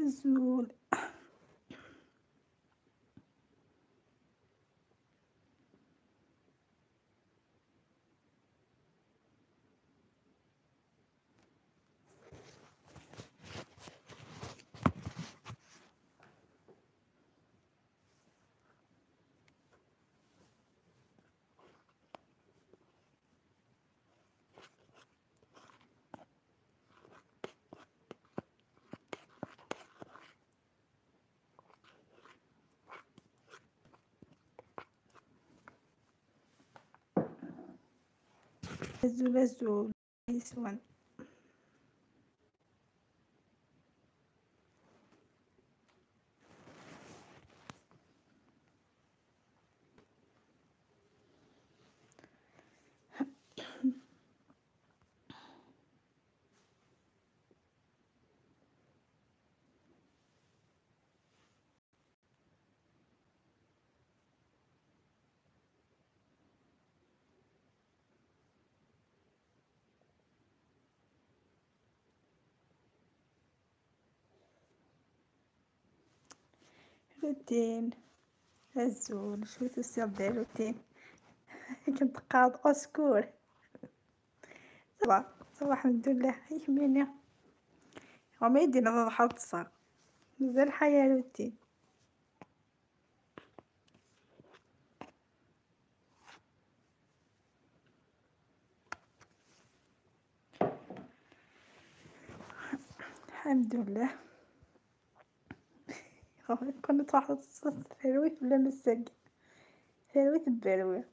الزول. الزول الزول يسوان. روتين الزول شو تسيب روتين. كنت قاعد au secours. ça va ça va الحمد لله. يهمني وما يدينا ضحى تصار مازال حياة روتين. الحمد لله. كنت واحد ثروي ولا مسق ثروي تبروي.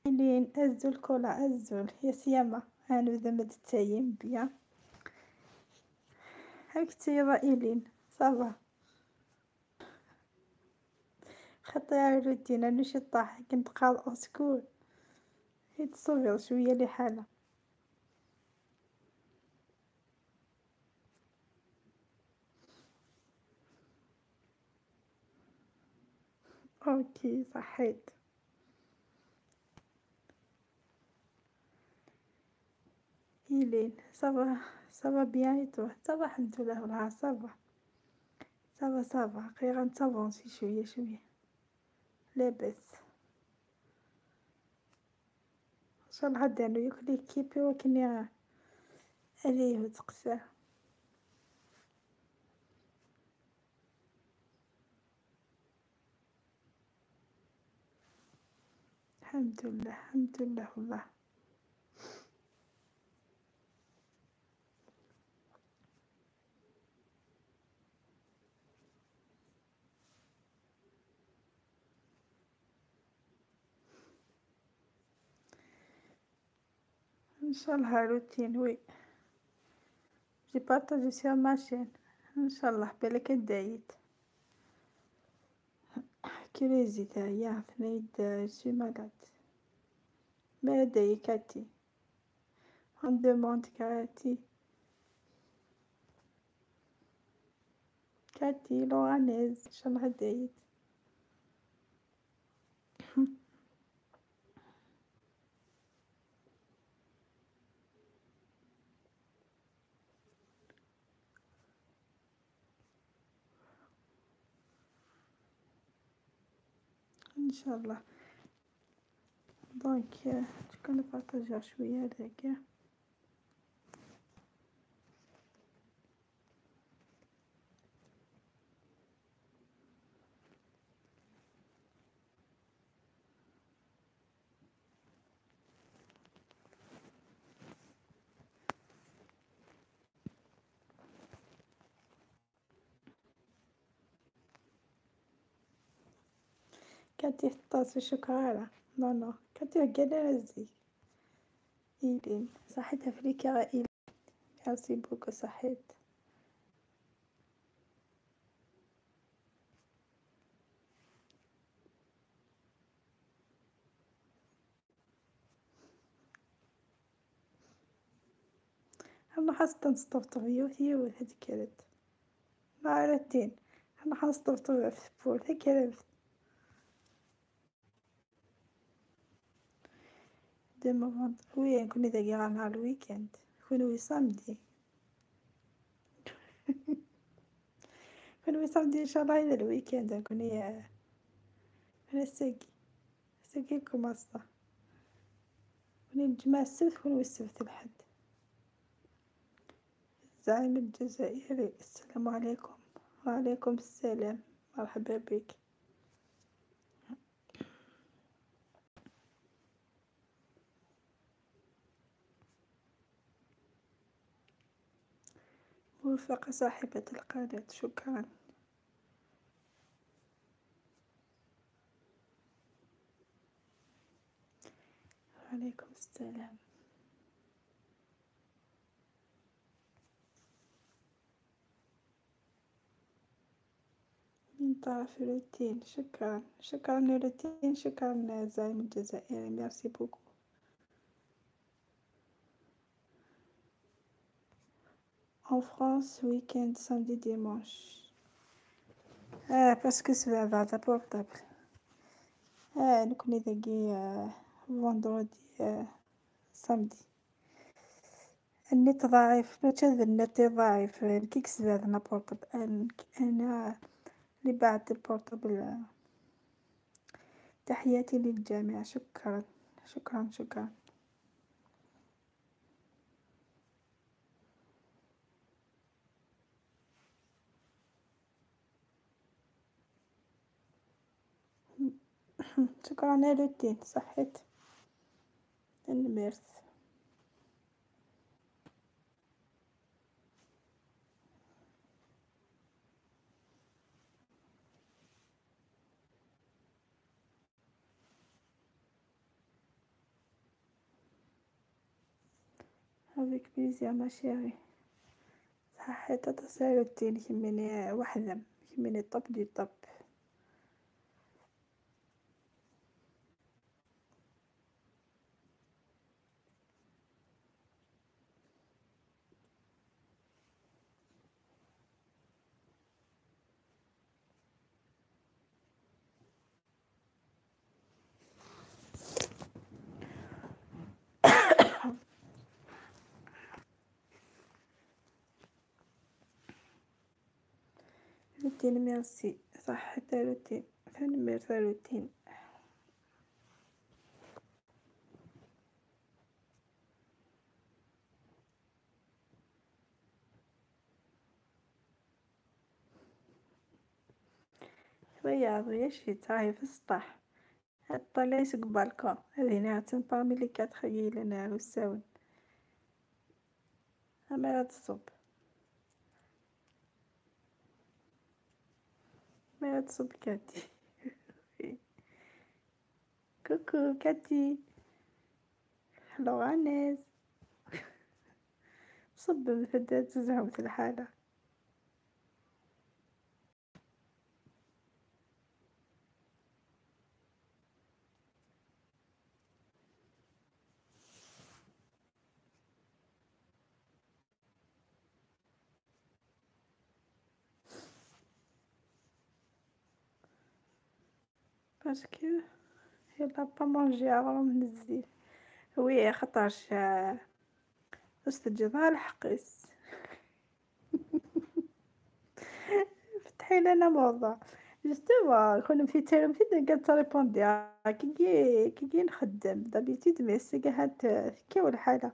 لين أزول كولا أزول يا سيما أنا بدا ما تتايم بيا هاك تيضا إلين ça va خطير روتين. أنا شي طاح كنت قاعد au secours يتصبر شوية لحالة. OK صحيت. إلين ça va ça va bien et toi؟ ça va الحمد لله والله ça va ça va ça va غير غنتافونسي شوية شوية لاباس ان شاء الله. هادانو ياك l'équipe ولكن عليه تقسى. الحمد لله الحمد لله والله. ان شاء الله routine oui j'ai partagé sur ma chaîne ان شاء الله. بالك دايت كريزي تاعي ثنيد suis malade ما داي كاتي on demande كاتي كاتي لورانيز ان شاء الله دايت. ان شاء الله. donc تكون نبارطاجيها شوية هذاك. كاتي حطات شكرا. non non كاتي قالها الزيك إيلين صحيت أفريكا إيلين merci beaucoup صحيت. أنا حاسة نستفطف يوث يوث هذيك معرفتين. أنا حنستفطف في بول هكذا. demain vendredi. Oui نكوني ذاكي غير نهار ال week-end، كونوي samedi. كونوي samedi ان شاء الله الى ال week-end نكوني انا ساكي ساكي كوماسا. كوني الجمعة السبت، كونوي السبت الحد. الزعيم الجزائري السلام عليكم. وعليكم السلام، مرحبا بك. موفقة صاحبة القناة، شكرا. وعليكم السلام. من طرف روتين، شكرا شكرا روتين، شكرا زعيم الجزائري، merci beaucoup. En France, week-end, samedi, dimanche. Parce que c'est la portable. نكون ذاكي vendredi samedi. النت ضعيف، ماشي هذا النت ضعيف، كي كسبنا portable. أنا اللي بعت ال portable. تحياتي للجميع، شكرا شكرا شكرا. شكرا روتين، صحيت الميرث. Avec plaisir ma chérie. صحيت روتين كميني وحدة، كميني top du top. روتين ميرسي، صحيت روتين، ثاني روتين. رياض يا شي راهي في السطح، طلع يسق بالكون، هذه نعتن parmi les quatre لنا والساون. أما تصب، ما تصب كاتي. Coucou كاتي، لوغانيز. صب مثل تزعم في الحالة. Parce que elle a pas mangé avant من الزين. Oui خاطرش استجدها الحقيس. فتحي لنا موضوع justement. كون مشيت مشيت قالت ريبوندي كي كي نخدم d'habitude، mais سي هاد كيو الحالة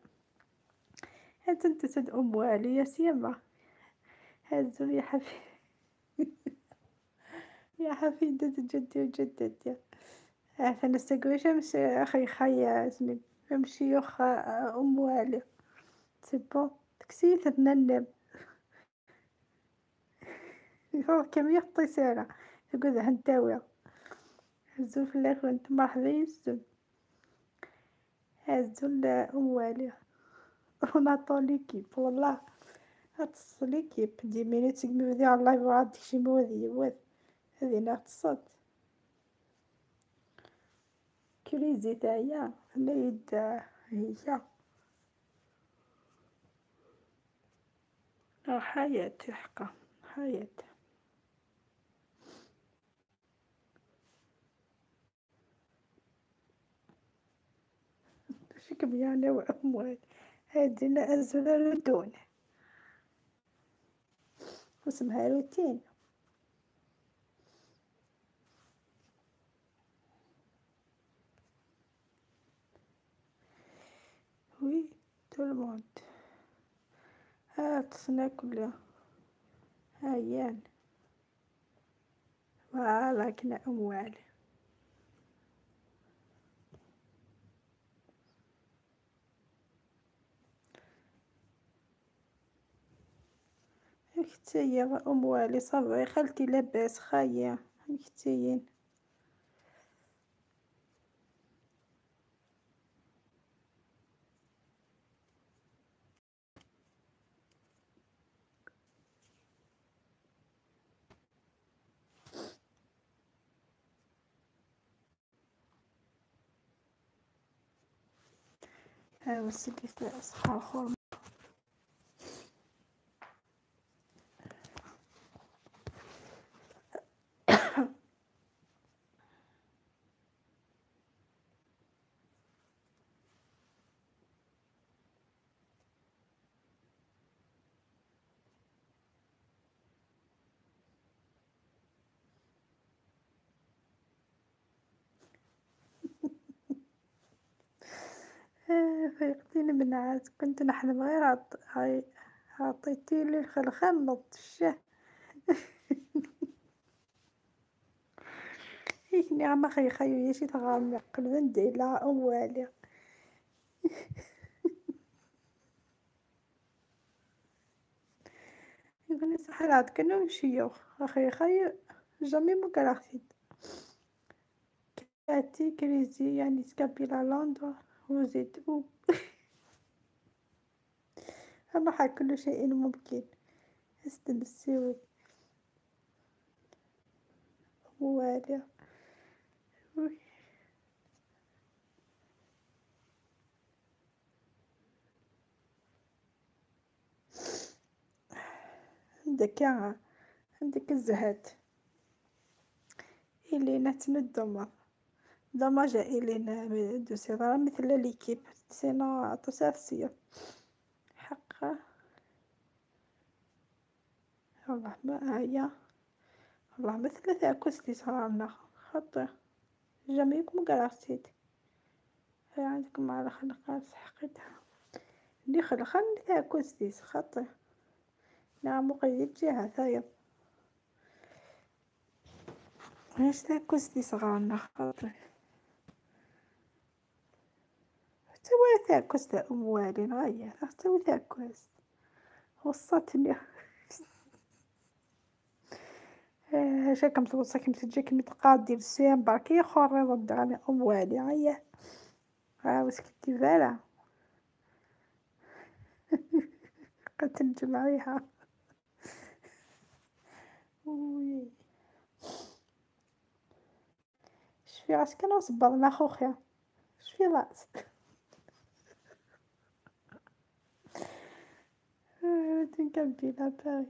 هاد انت تد ام والي يا سيما هزو يا حفيد يا حفيدة جدي وجدتي. انا استقويش مش اخي خيا اسمي مشي يخ ام والي c'est bon تكسيت ننب كم يخطي سارة تقول هنتاوي هزو في الاخر. مرحبا يسم هزو ام والي. On attend l'équipe والله هتص l'équipe 10 minutes مبدي على ال live وعاد شي موذي وذ هذه ناقصت كريزي تاعي نريد هي حياة حقا حياة. شكم يعني وأموال هادينا أزول روتون واسمها روتين. Oui tout le monde تصنا كلها هيان voilà كنا أموال. كتيا أموالي ça va خالتي لاباس خايا كتيين. ها وسيدي صحة الخرم. فيقتيني من النعاس، كنت نحلم غير عطيتيلي الخلخال نضت الشه. هيك ما خي خيو يشي تغامر قلبن ديلا أولي. يقولي صح عاد كانوا مشيو أخي خي جامي مكراختيت كاتي كريزي يعني سكابيلا لندن وزيد او. أما كل شيء ممكن. استمسيوي والي عندك الزهد إلينا تندمر dommage إلينا دوسي راه مثل l'équipe sinon تسافسيو حقا. والله ما هيا والله مثل ثاكوستي صرالنا خطي جاميكم كراختيت. هاي عندكم على خلقات حقيتها اللي خلقان ثاكوستي خطي نعم قيد جهة ثايب علاش ثاكوستي صغارنا خاطري حتى ولا ثاكوست أموالي غاية حتى ولا ثاكوست وصاتني. شاكم توصاكم تجيك متقادي السيام بركي خوري ضد على أموالي غاية ها وسكتي فالا قتل جمعيها. وي شفي راسك انا وصبرنا خوخيا شفي راسك. تنكمل باري.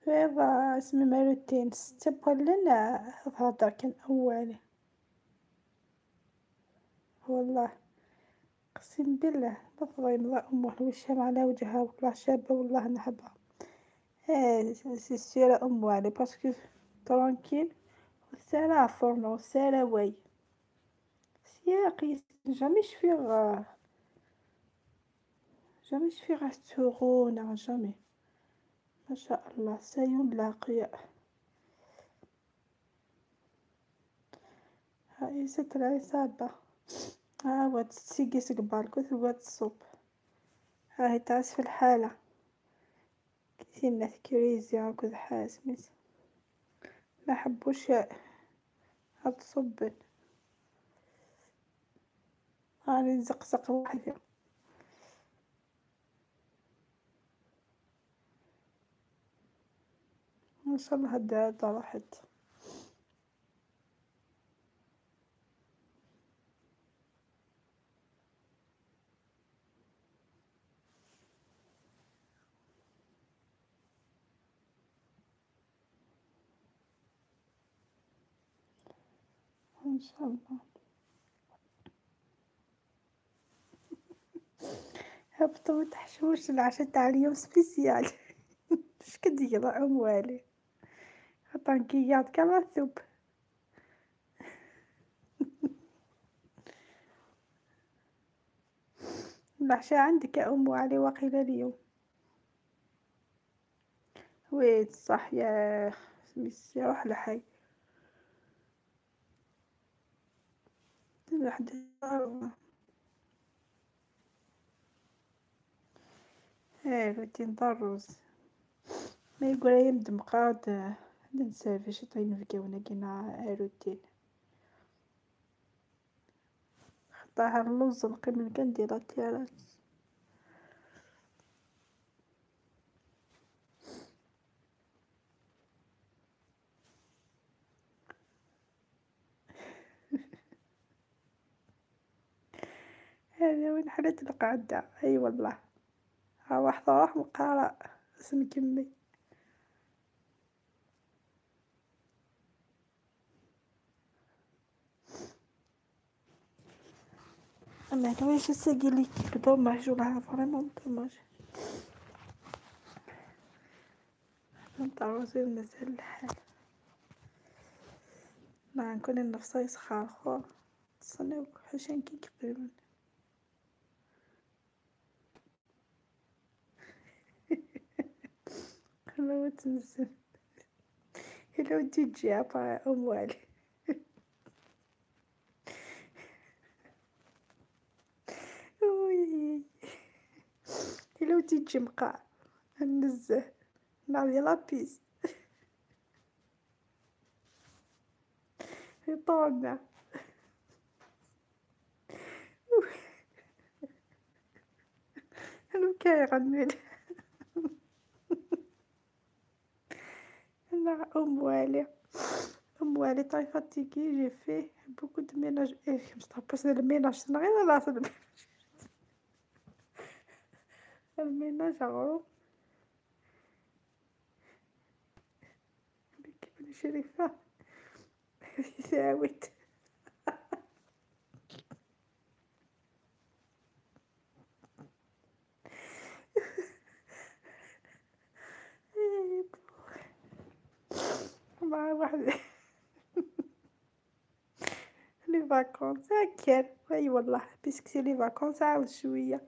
ايوا اسمي ماروتين ستة لنا هذا كان أولي والله اقسم بالله بفضل امه الوشام على وجهها والله شابة والله نحبها. c'est sûr اموالي parce que tranquille وسالا فرنو سالا واي سياقي jamais شفيغ jamais شفيغ تسوغونا jamais. ما شاء الله سيون لاقية هاي ستر عصابة. ها هو تسيقيس قبالك وثوات الصوب هاهي تعس في الحالة كثيرنا كريزي هاكذا حاسميت ما حبوش تصب. راني نزقزق وحدي. ان شاء الله هاد راحت. ان شاء الله. هبطوا متحشموش العشا تاع اليوم spécial. اش كدير اموالي طانكيات كاع ثوب. العشا عندك يا ام علي وقيله اليوم. ويت صح يا سميسي روح لحي واحد. ايه روتين ضروز ما يقول يمد مقاد نسافي شي طين في كينا روتين خطاها اللوز نقيم كندير تيرات. هذا وين حلت القعدة. اي والله ها واحد راح مقرا نكمل. اما واش ساقي l'équipe dommage والله vraiment dommage. نطروزي مازال الحال ما نكون النفس يسخر خو تصنعو حشان كي كبر. خلوه تنزل إلا ودي تجي أموالي. وي إلا ودي تجي مقع ننزه نعطي لابيس يطولنا. أنا كيغني مع أم والي. أم والي très fatiguée, j'ai fait beaucoup de ménage. إيه مستحبش ال ménage غير لاص ال ménage. ال ménage غرو كيف شريفة ساويت. مع واحد les vacances هكا. اي والله puisque c'est les vacances عاود شويه.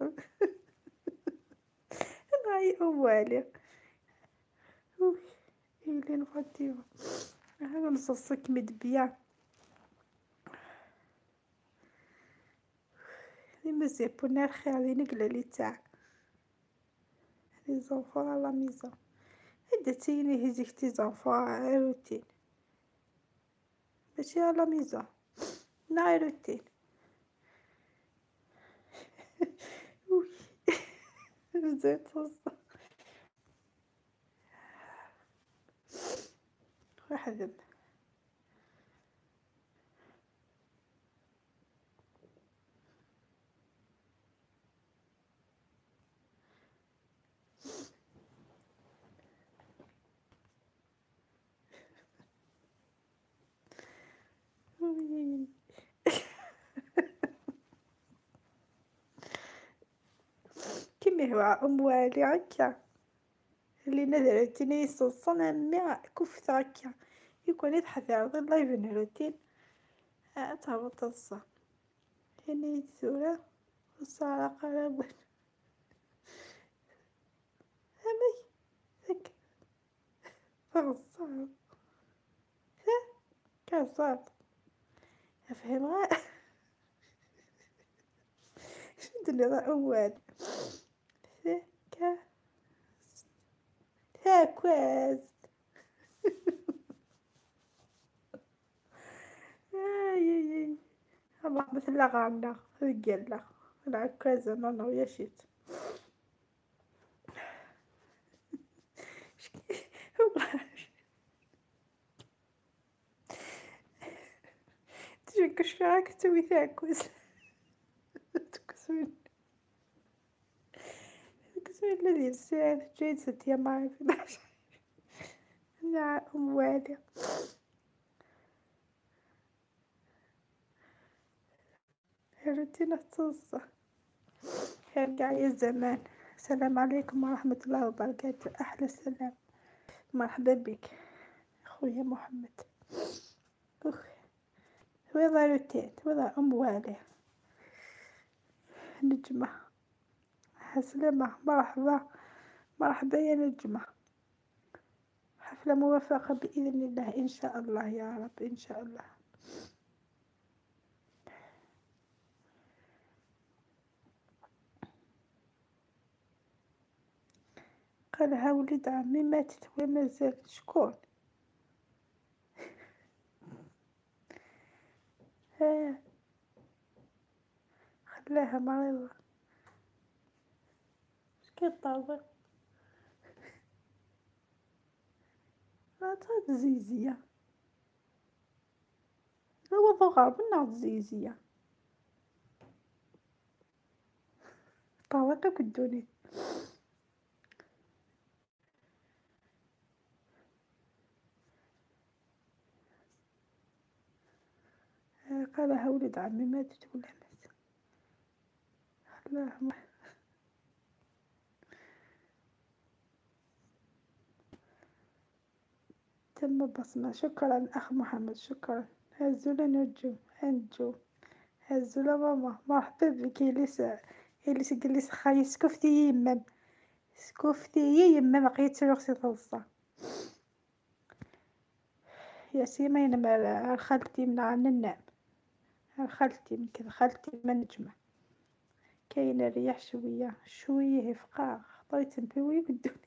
هاي اموالي الي نفاتيو هذا نصصك مدبيا لي مزيبونا الخير لي نقلة لي تاع les enfants à la maison. هدا تيني هزيك tes enfants routine ماشي à la maison نا روتين. زيت واحد كيما هو أموالي هكا اللي نذرتني صوصنا مي كفت هكا يكون يضحك على اللايف روتين تهبط الصا هني ثورة وصارة قرابة أمي هك فغصان كصار أفهم غا شد اللي أول ك تاكواز. اي اي الله مثل غانا رجالة العكازة نانا ويا شيت. تجيك شراك تسوي تعكس تكسوين تكسوين الذي الساعة جاي ست يا ما نعم أم روتين تصة يرجع يا الزمان. السلام عليكم ورحمة الله وبركاته، أحلى سلام، مرحبا بك خويا محمد. ويلا روتين ويلا أم والي نجمة سلامة، مرحبا مرحبا يا نجمة. حفلة موفقة بإذن الله إن شاء الله يا رب إن شاء الله. قالها ولد عمي ماتت ومازال شكون؟ ها خلاها مريضة. شكون طاوق؟ لا تزيزية لا وضو غرب تزيزية طاوقك الدنيا. قالها ولد عمي ماتت ولا مات خلاها. تم بصمة. شكرا أخ محمد، شكرا. هزولا نجوم نجوم هزولا ماما، مرحبا بك. إليس إليس جلس خاي سكفتي يمام سكفتي يمام بقيت تروح توصى يا سيما ينما خالتي من النعم خالتي من كذا خالتي من نجمة. كاين الرياح شوية شوية فقا خطريت نبوي بالدنيا.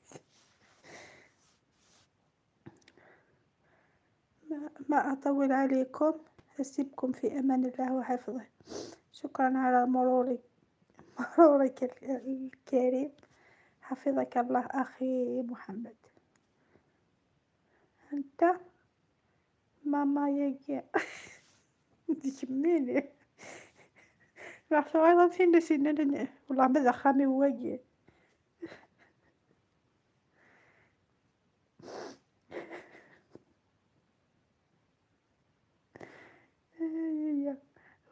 ما أطول عليكم، أسيبكم في أمان الله وحفظه. شكرا على مرورك الكريم، حفظك الله أخي محمد. أنت ماما يا تكملي راح غير فين نسينا والله ماذا خامي واجي.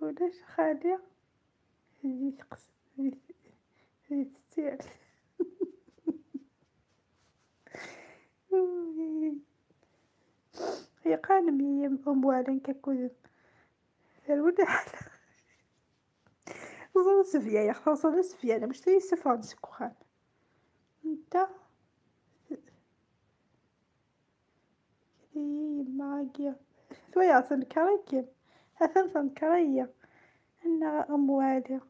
ولاش خالي هذي تقص هذي تسير. يقانم أموال ككذب ولا حالة زون سفيا يا خلاص سفيا أنا مش تري سفران سكوخان. انت ماجيا ثويا تنكريكي أثن تنكريا أن أموالي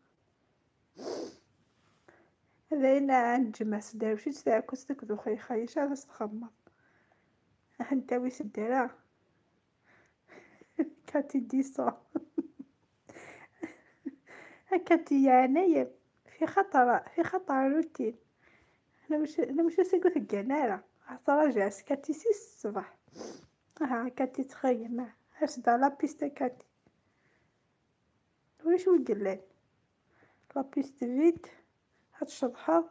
هذا إلا نجمع سدار وشي تاكل تاكل خي خايش هذا تخمم انت ويس دارا كاتي ديسون هكاتي يعني في خطر في خطر روتين. انا مش سيقول الجنارة راجع كاتي سي الصباح ها كاتي تخيم هرسد على بيست كاتي واش وقلان لابيست فيد هتشطحض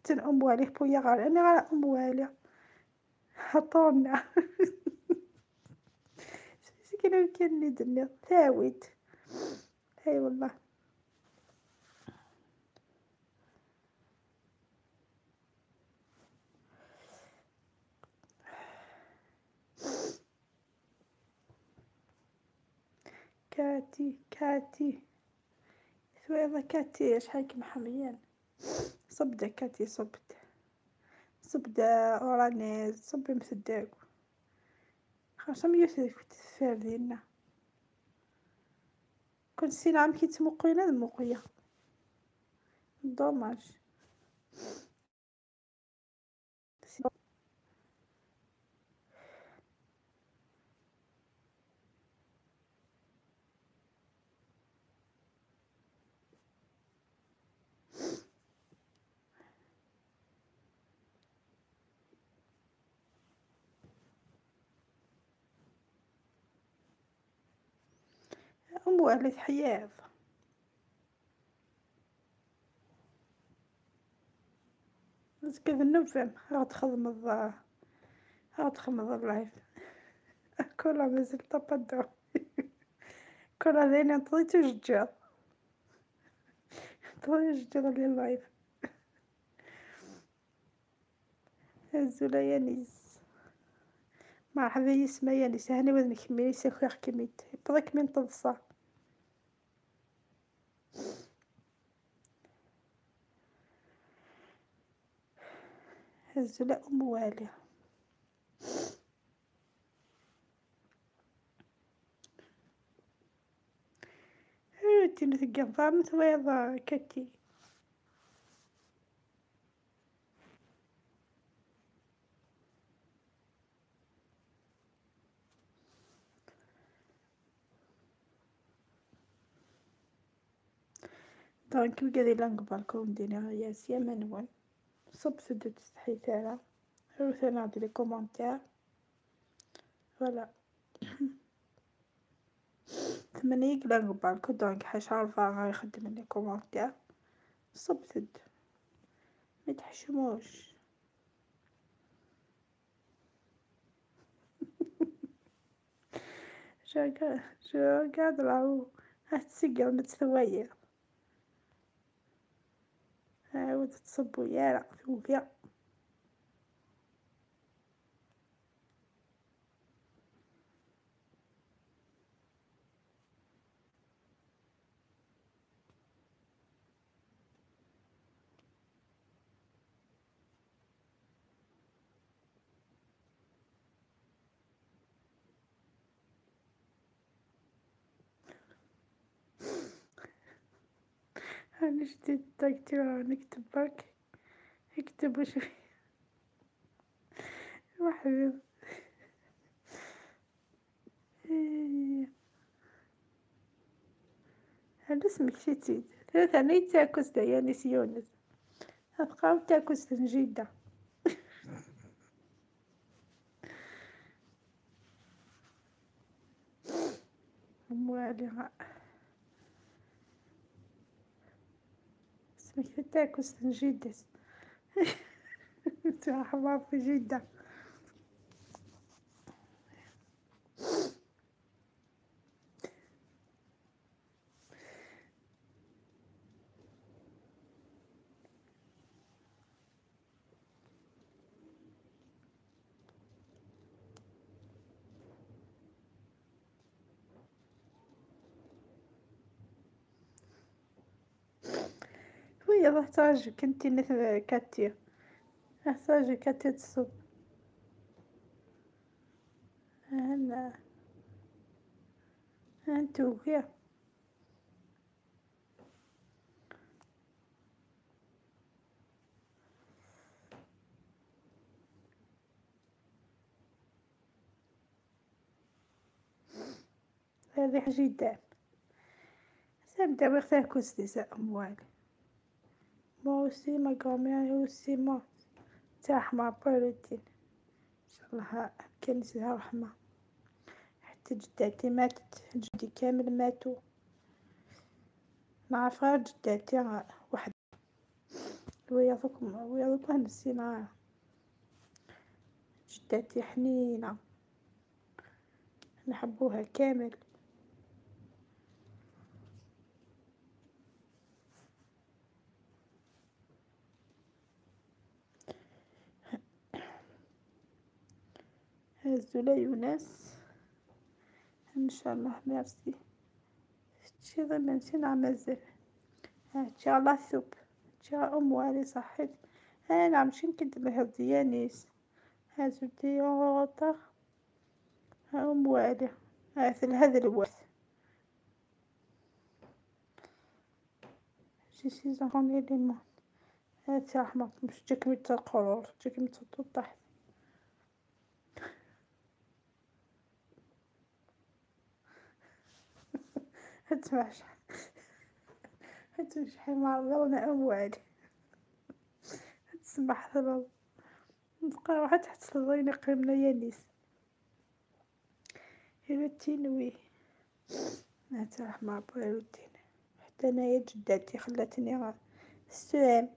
تن اموالي بويا غير انا غير اموالي حطونا سكينة كان دنيا تاويت. اي والله كاتي كاتي ثويضة كاتي شحال محميان صبدة كاتي صبد صبدة أورانيز صبي مثداك خاصة ميوث كنت فاردينا كنت سينا عام كي تمقينا المقية دوماج. أموالي تحياض. باسكو ذنوب غتخدمض غتخدمض اللايف، كولا مازال تبدو كولا ذاين طويتو جدجا، طويتو جدجا على اللايف، أزول أيانيس، مرحبا يسما يانيس هاني وذ نكمل ساكيغ كيميت، بغيك تضصا. أزول أموالي. تيني ثقض ثويض كاكي. دونك وكاد إلا نقبلكم دينا يا سيما نوال صب سدو تستحي تاعها روثانا عندي لي كومونتير فوالا. ثمانية كلا نقبلكم دونك حاش عارفة غيخدم لي كومونتير صب سد ما تحشموش. جو regarde là-haut. هتسقر متثوير. عاود تصبو يا ثويا. أنا جديد تاكتي نكتب برك اكتب وش واحد. هذا اسمك شي تزيد ثلاثة نيت تاكوس دياني سيونس أبقاو تاكوس نجيدة. موالي اسمك تاكوس نجيدة. ترحبا في جدة. ويا محتاج كنتي مثل كاتي محتاج كاتي تصب هنا انتو يا هذه جدا سامتا ويختار كوستي أموال. Moi aussi, ma grand-mère aussi morte. تاع بروتين ان شاء الله كان فيها رحمة. حتى جداتي ماتت، جدي كامل ماتو، نعرف غير جداتي وحدة ويا دوك ويا دوك نسينا. جداتي حنينة نحبوها كامل. هزولا يونس ان شاء الله ميرسي. هادشي غير نسينا مازال هادشي على ثوب هادشي اموالي صحيت. انا ماشي نكدب هاد ديانيس هازو ديوطا اموالي هذا الوقت شي سي زغوني لي مون. هادشي احمر مش جاك متقرر جاك متطح. هتمشي هتمشي مرضونا أموالي تسمح ثلاث نبقى واحد تحت صديني قيمنا يانيس إلى تينوي. رحمة روتين، حتى انايا جداتي خلاتني السوام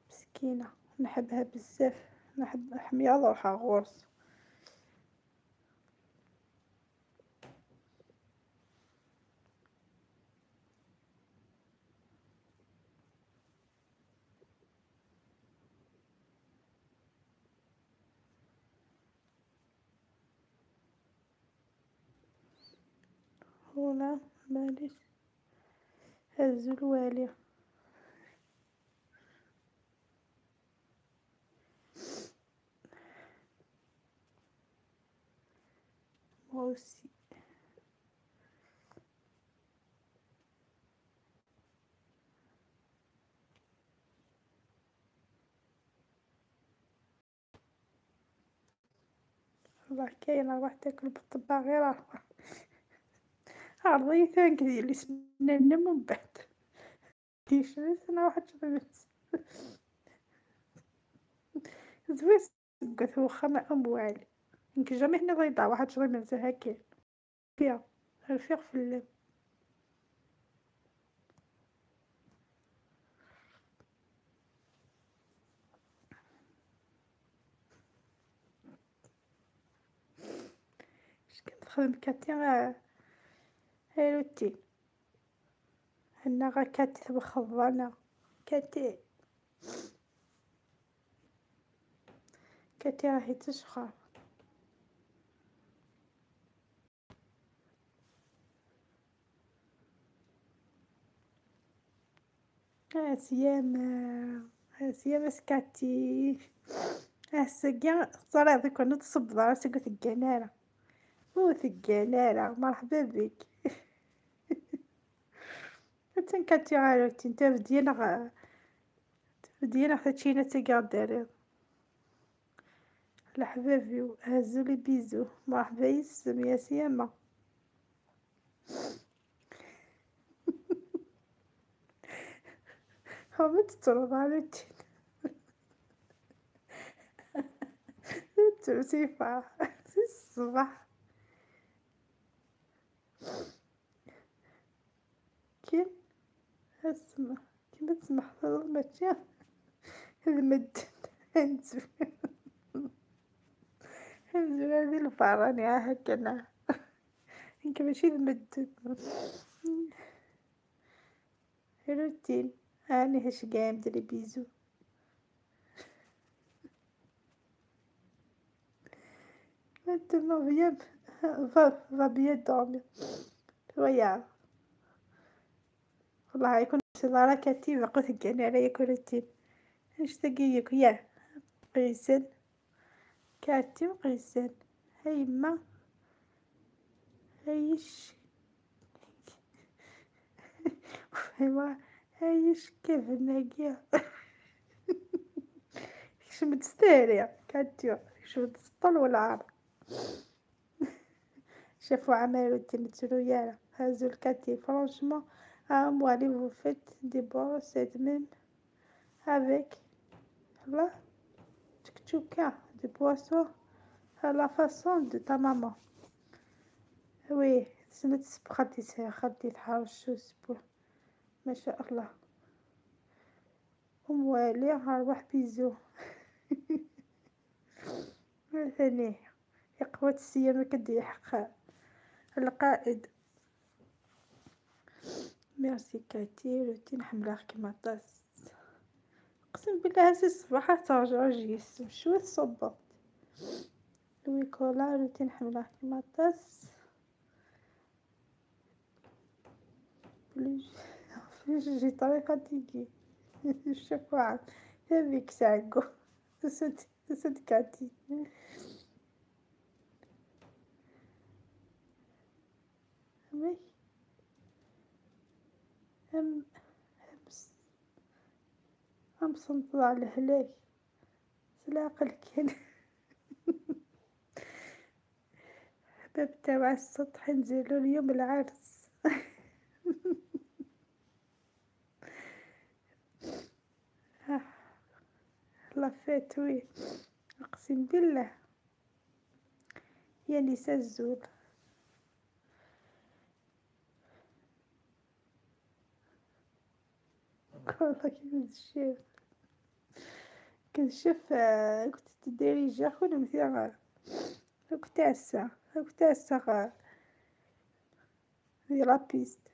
مسكينه نحبها بزاف، نحب حميا روحها غورس. هنا معليش هزو الوالي. Moi aussi. والله كاينه روح تاكل بالطبع غير أروح عرضي ثانك اللي سنة من بعد ديشريت انا واحد شربت زويس قلت واخا ما ام والي يمكن جامي هنا ضيضة واحد شرب هاكي فيها رفيق في الليل. اش كنتخدم كاتي غا روتين انا غا كاتي تبخض كاتي كاتي راهي تشخر. سيامة سيامة سكاتي السكا صرا ذيك نتصب راسك وثقانارة وثقانارة مرحبا بك. حتى كاتي عارفتي انت بدينا بدينا حتى تاكا داري الحبابي هزو لي بيزو مرحبا يسم يا سيامة. ما تترضى على ترسيفة في الصباح كي اسمع كي تسمح ماشي المد نزول نزول هذه الفراني هكا يمكن ماشي المد روتين هاني هاش قايم دري بيزو. Maintenant viens, va bien dormir. Regarde. والله يكون سلارة كاتي قلت كان على كولتين اش تقيك يا قيسن كاتي وقيسن هيما هيش هيما هايش كيف ناقيا شو متستاهل كاتيو شو تسطل والعار شافوا عملوا تمثلوا يالا هازو الكاتي فرانشمون moi allez vous faites des brossettes même avec la tchouka de poisson à la façon de ta maman. Oui سنة خديت خديت حرش وسبوع ما شاء الله. ام والي هروح بيزو ثاني قوة السيامة كدي حق القائد. ميرسي كاتي روتين حملة كيما طاس اقسم بالله هسي الصباح ترجع جيس شو تصبط لوي كولا روتين حملة كيما طاس بليش جي طريقة تيجي شكوا هذيك ساقو تسد كاتي مي هم هم صنطلع على الهلاك سلاقل كان حباب تاع السطح نزلو اليوم العرس. لا فات وي اقسم بالله يا نساء الزول. كنشوف كنشوف كنت تديريجي خدمتي كنت عسا كنت عسا في la piste.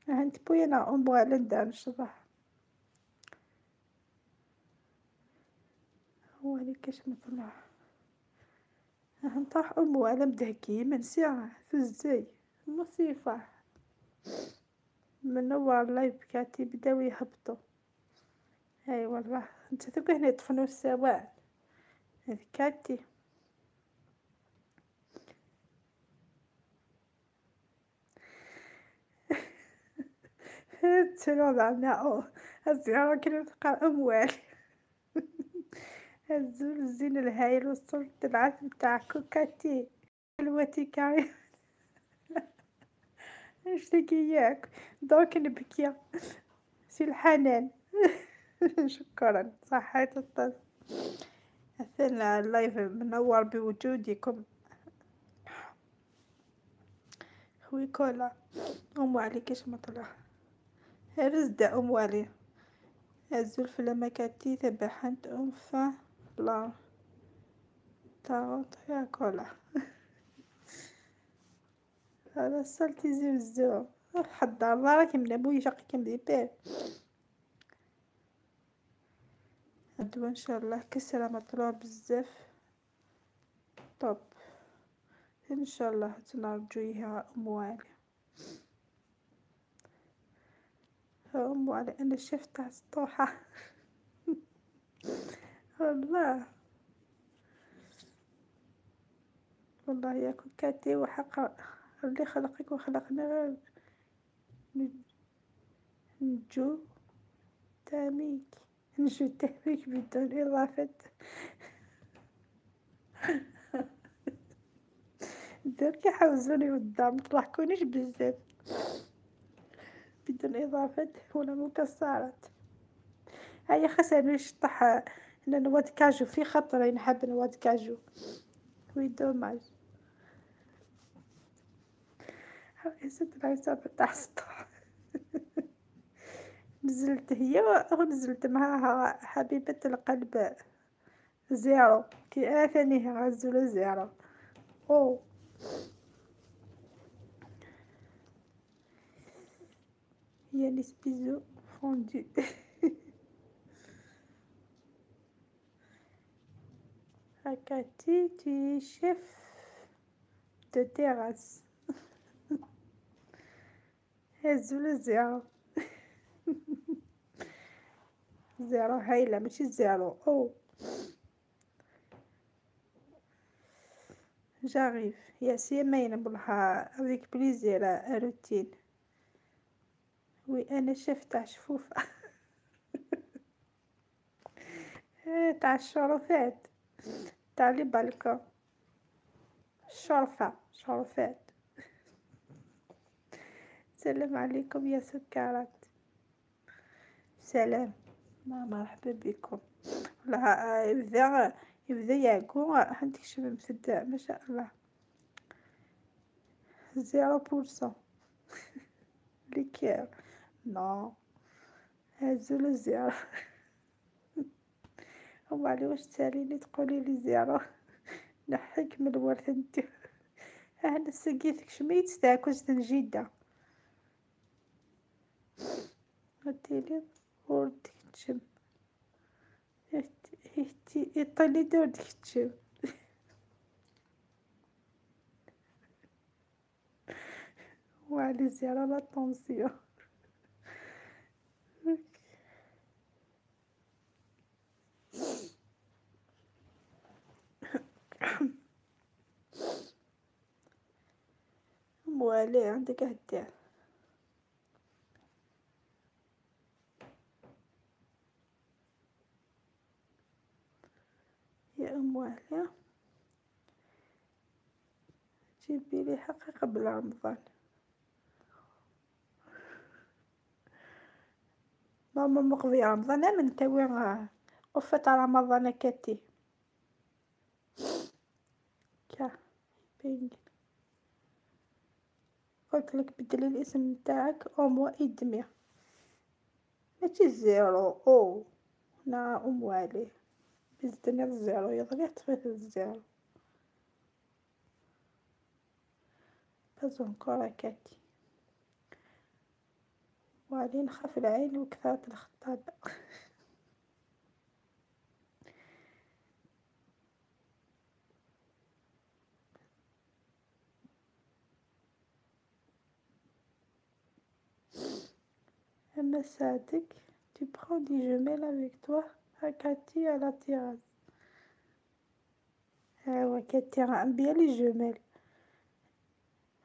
عند بوينا أموال ندير نشطح. هو كاش مطلع نطرح أموال مدهكي منسي في مصيفة منور لايف كاتي بداو يهبطو. اي والله انت تلقى هنا يطفنو السواء كاتي. تلوض عنا الزيارة كي تلقى أموال. الزول الزين الهايل والصوت العذب تاع كوكاتي الواتي كاري. نشتكياك دوك نبكي سي الحنان. شكرا صحيت الطاس. أثناء اللايف منور بوجودكم. خوي كولا أم علي كاش مطلع رزدة أم علي الزول في لمكاتي تبحنت أم فا لا تاغوط يا كولا. هذا سالتي زيو حدا الله راكي من أبوي شقي كم ديبير. غدوة ان شاء الله كسرة مطلوع بزاف طب ان شاء الله تنرجويها ام علي. ام علي انا شفت تاع السطوحة. والله والله يا كوكاتي وحق اللي خلقك وخلقنا غير نجو تاميك نجو تاميك بدون إضافة. درك يحوزوني قدام متضحكونيش بزاف بدون إضافة ولا مكسرات. هيا خاصني نشطح هنا noix de cajou في خطرة نحب noix de cajou oui dommage. حسيت العصابة تاع السطح. نزلت هي ونزلت معاها حبيبة القلب زيرو كي انا ثاني غزولة زيرو. او هي les bisous fondus. هكا تي تي chef de terrasse. هزولة زيرو زيرو هايلة ماشي زيرو. او j'arrive يا سي ماين نقولها avec plaisir روتين. oui انا شيف تاع شفوفة تاع الشرفات تاع les balcons الشرفة شرفات. السلام عليكم يا سكرات. سلام مرحبا بكم. والله يبدا ياكو عندك شباب مسدة ما شاء الله. 0% ليكير نو هزولو زيرو. هما علي واش تساليني تقولي لي زيرو نحيك من الورث انت. انا سقيتك شميت تاكل نجيدة قلتيلي وردك تشم يطلي دور تشم. وعلي زيرو la tension. موالي عندك هدير. يا أموالي جيبي لي حقي قبل رمضان. ماما مقضي رمضان من تاوي قفة رمضان كاتي كا بينج. قلت لك بدلي الاسم نتاعك أمو إدمي. ماشي zéro او نا ام والي بزدنا ال zéro يضري طفيت ال zéro. Pas encore هكاكي وعلي نخاف العين وكثرة الخطابة. أما ساعتك tu prends des jumelles avec toi à Cathy à la terrasse. ايوا كاتي راه bien les jumelles.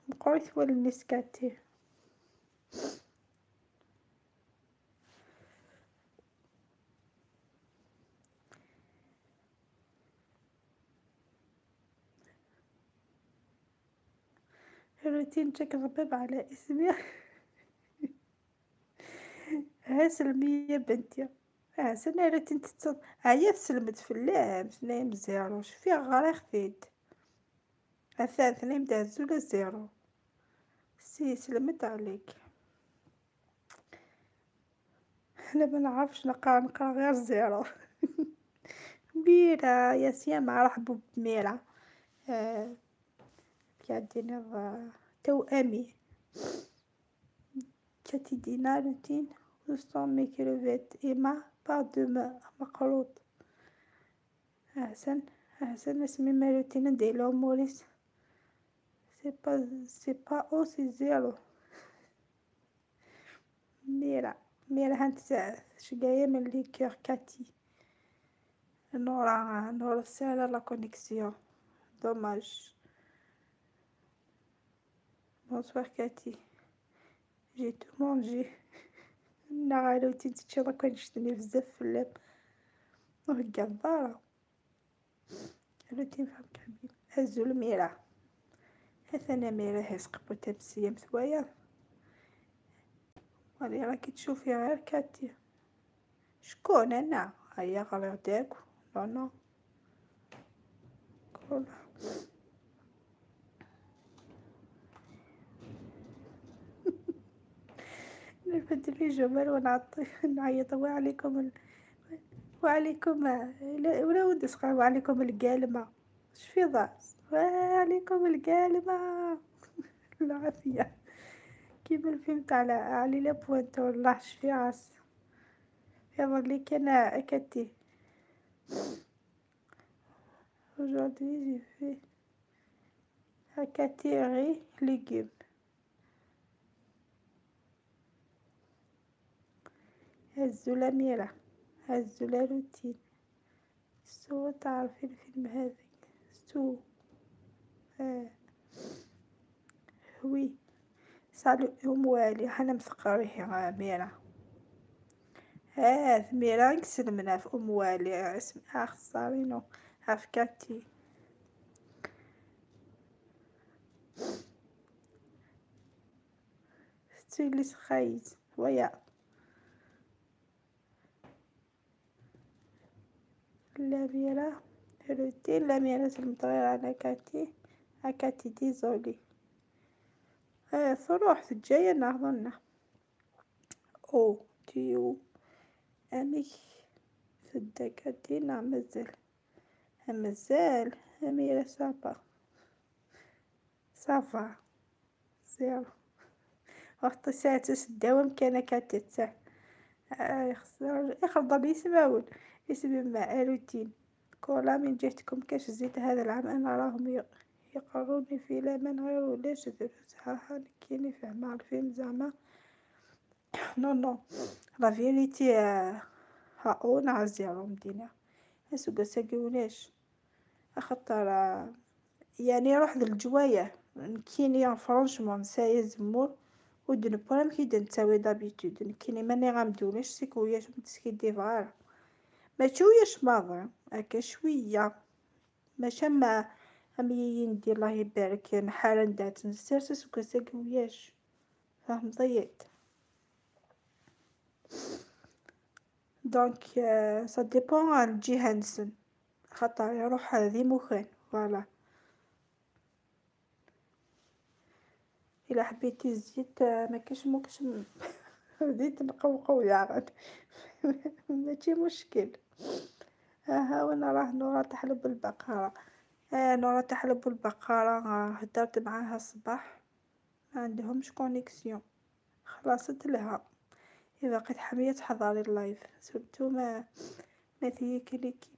مقعد والناس كاتي. روتين جاك الضباب على اسمي. ها سلمي يا بنتي، ها سنة روتين تتصل، هيا سلمت في اللام، اثنين zéro، شفي غير خفيت. هذا اثنين دازو zéro. سي سلمت عليك. انا ما نعرفش نقرا، نقرا غير zéro. ميرا يا سيما رحبوا بميرا. كيعدينا توأمي. كاتي دينا روتين où sont mes crevettes et ma part de مقروط. أحسن أحسن اسمي ما روتين ندير موريس. C'est pas o c'est zéro. ميرا ميرا هانت شقاية من les cœurs كاتي. نورا نورا ساهلة la connexion dommage. Bonsoir Cathy. J'ai tout mangé. نا روتين تتشي كون شتني بزاف في اللاب. القضارة روتين فهم كامل. هزو الميرا. هثنا ميرا هز قبو تمسية مثوايا. ولي راكي تشوفي غير كاتي. شكون انا؟ هيا غير داك. لا لا. كل. نرفد لي جمال ونعطي نعيط وعليكم وعليكم ولا ودي صغار وعليكم القالمة. شفي ضاس وعليكم القالمة. العافية كيما الفيلم تاع علي لابوانت والله شفي راس. يلا اللي كان كاتي. Aujourd'hui j'ai fait Cathy riz légumes. هزو لا ميرا، هزو لا روتين. سو تعرفي الفيلم هذاك سو. Oui salut ام والي حنا مثقريه ميرا. ميرا نكسلمنا في ام والي اسم اخ صارينو افكاتي. ستيلي سخايت ويا لا ميرا روتين. لا ميرا سلمت غير على كاتي. كاتي désolée. صروح الجاية ناخذنا او تيو امي سدا كاتي. نعم مازال مازال اميرة ça va ça va zéro. وقت ساعة تداوم كان كاتي تاع يخلط لي اسماول اسم ما روتين كولا من جهتكم كاش زيت هذا العام. انا راهم يقروني في لامان غير ولاش دروس. ها ها كاين فهم الفيلم زعما. Non non la vérité ها او نع zéro مدينة اسوق ساقي ولاش خاطر يعني روح للجوايه كيني franchement نسايا زمور ودن بروبليم كي نتساوي d'habitude كيني ماني غامدوناش سيكوياش متسكي ديفار ما تشويش ماضي هكا شويه ماشي ما امي ندير الله يبارك نحال ندات نسرسس وكساكوياش فهم ضيعت. Donc ça dépend على الجهه نسن خاطر يروح ذي مخان voilà. الا حبيتي الزيت ما كاش مكش بديت نقوقو يا ماشي مشكل. ها وانا راه نورا تحلب البقرة. نورا تحلب البقرة، هدرت معاها الصباح، ما عندهمش connexion، خلصت لها. إذا لقيت حمية تحضري ال live، surtout ما ثيك l'équipe.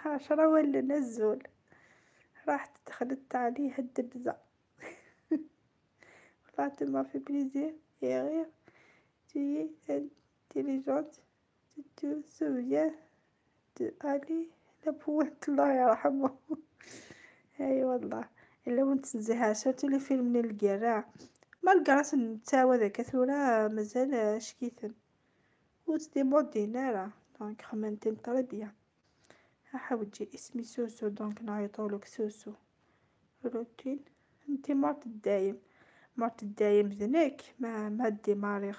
10 ولا نزول، راحت دخلت عليه الدبزة. والله tu m'as fait plaisir et rire. Tu es intelligente, tu te souviens de Ali la pointe الله يرحمه. اي والله الا وانت تنزيها surtout les films نلقى malgré نتاوا ذاك ثورة مازال شكيتن وتديمودينا راه donc خمنتين très bien. حاوجي اسمي سوسو donc نعيطولك سوسو. روتين انتي مرت الدايم، مرت الدايم ذنك ما ديماريغ،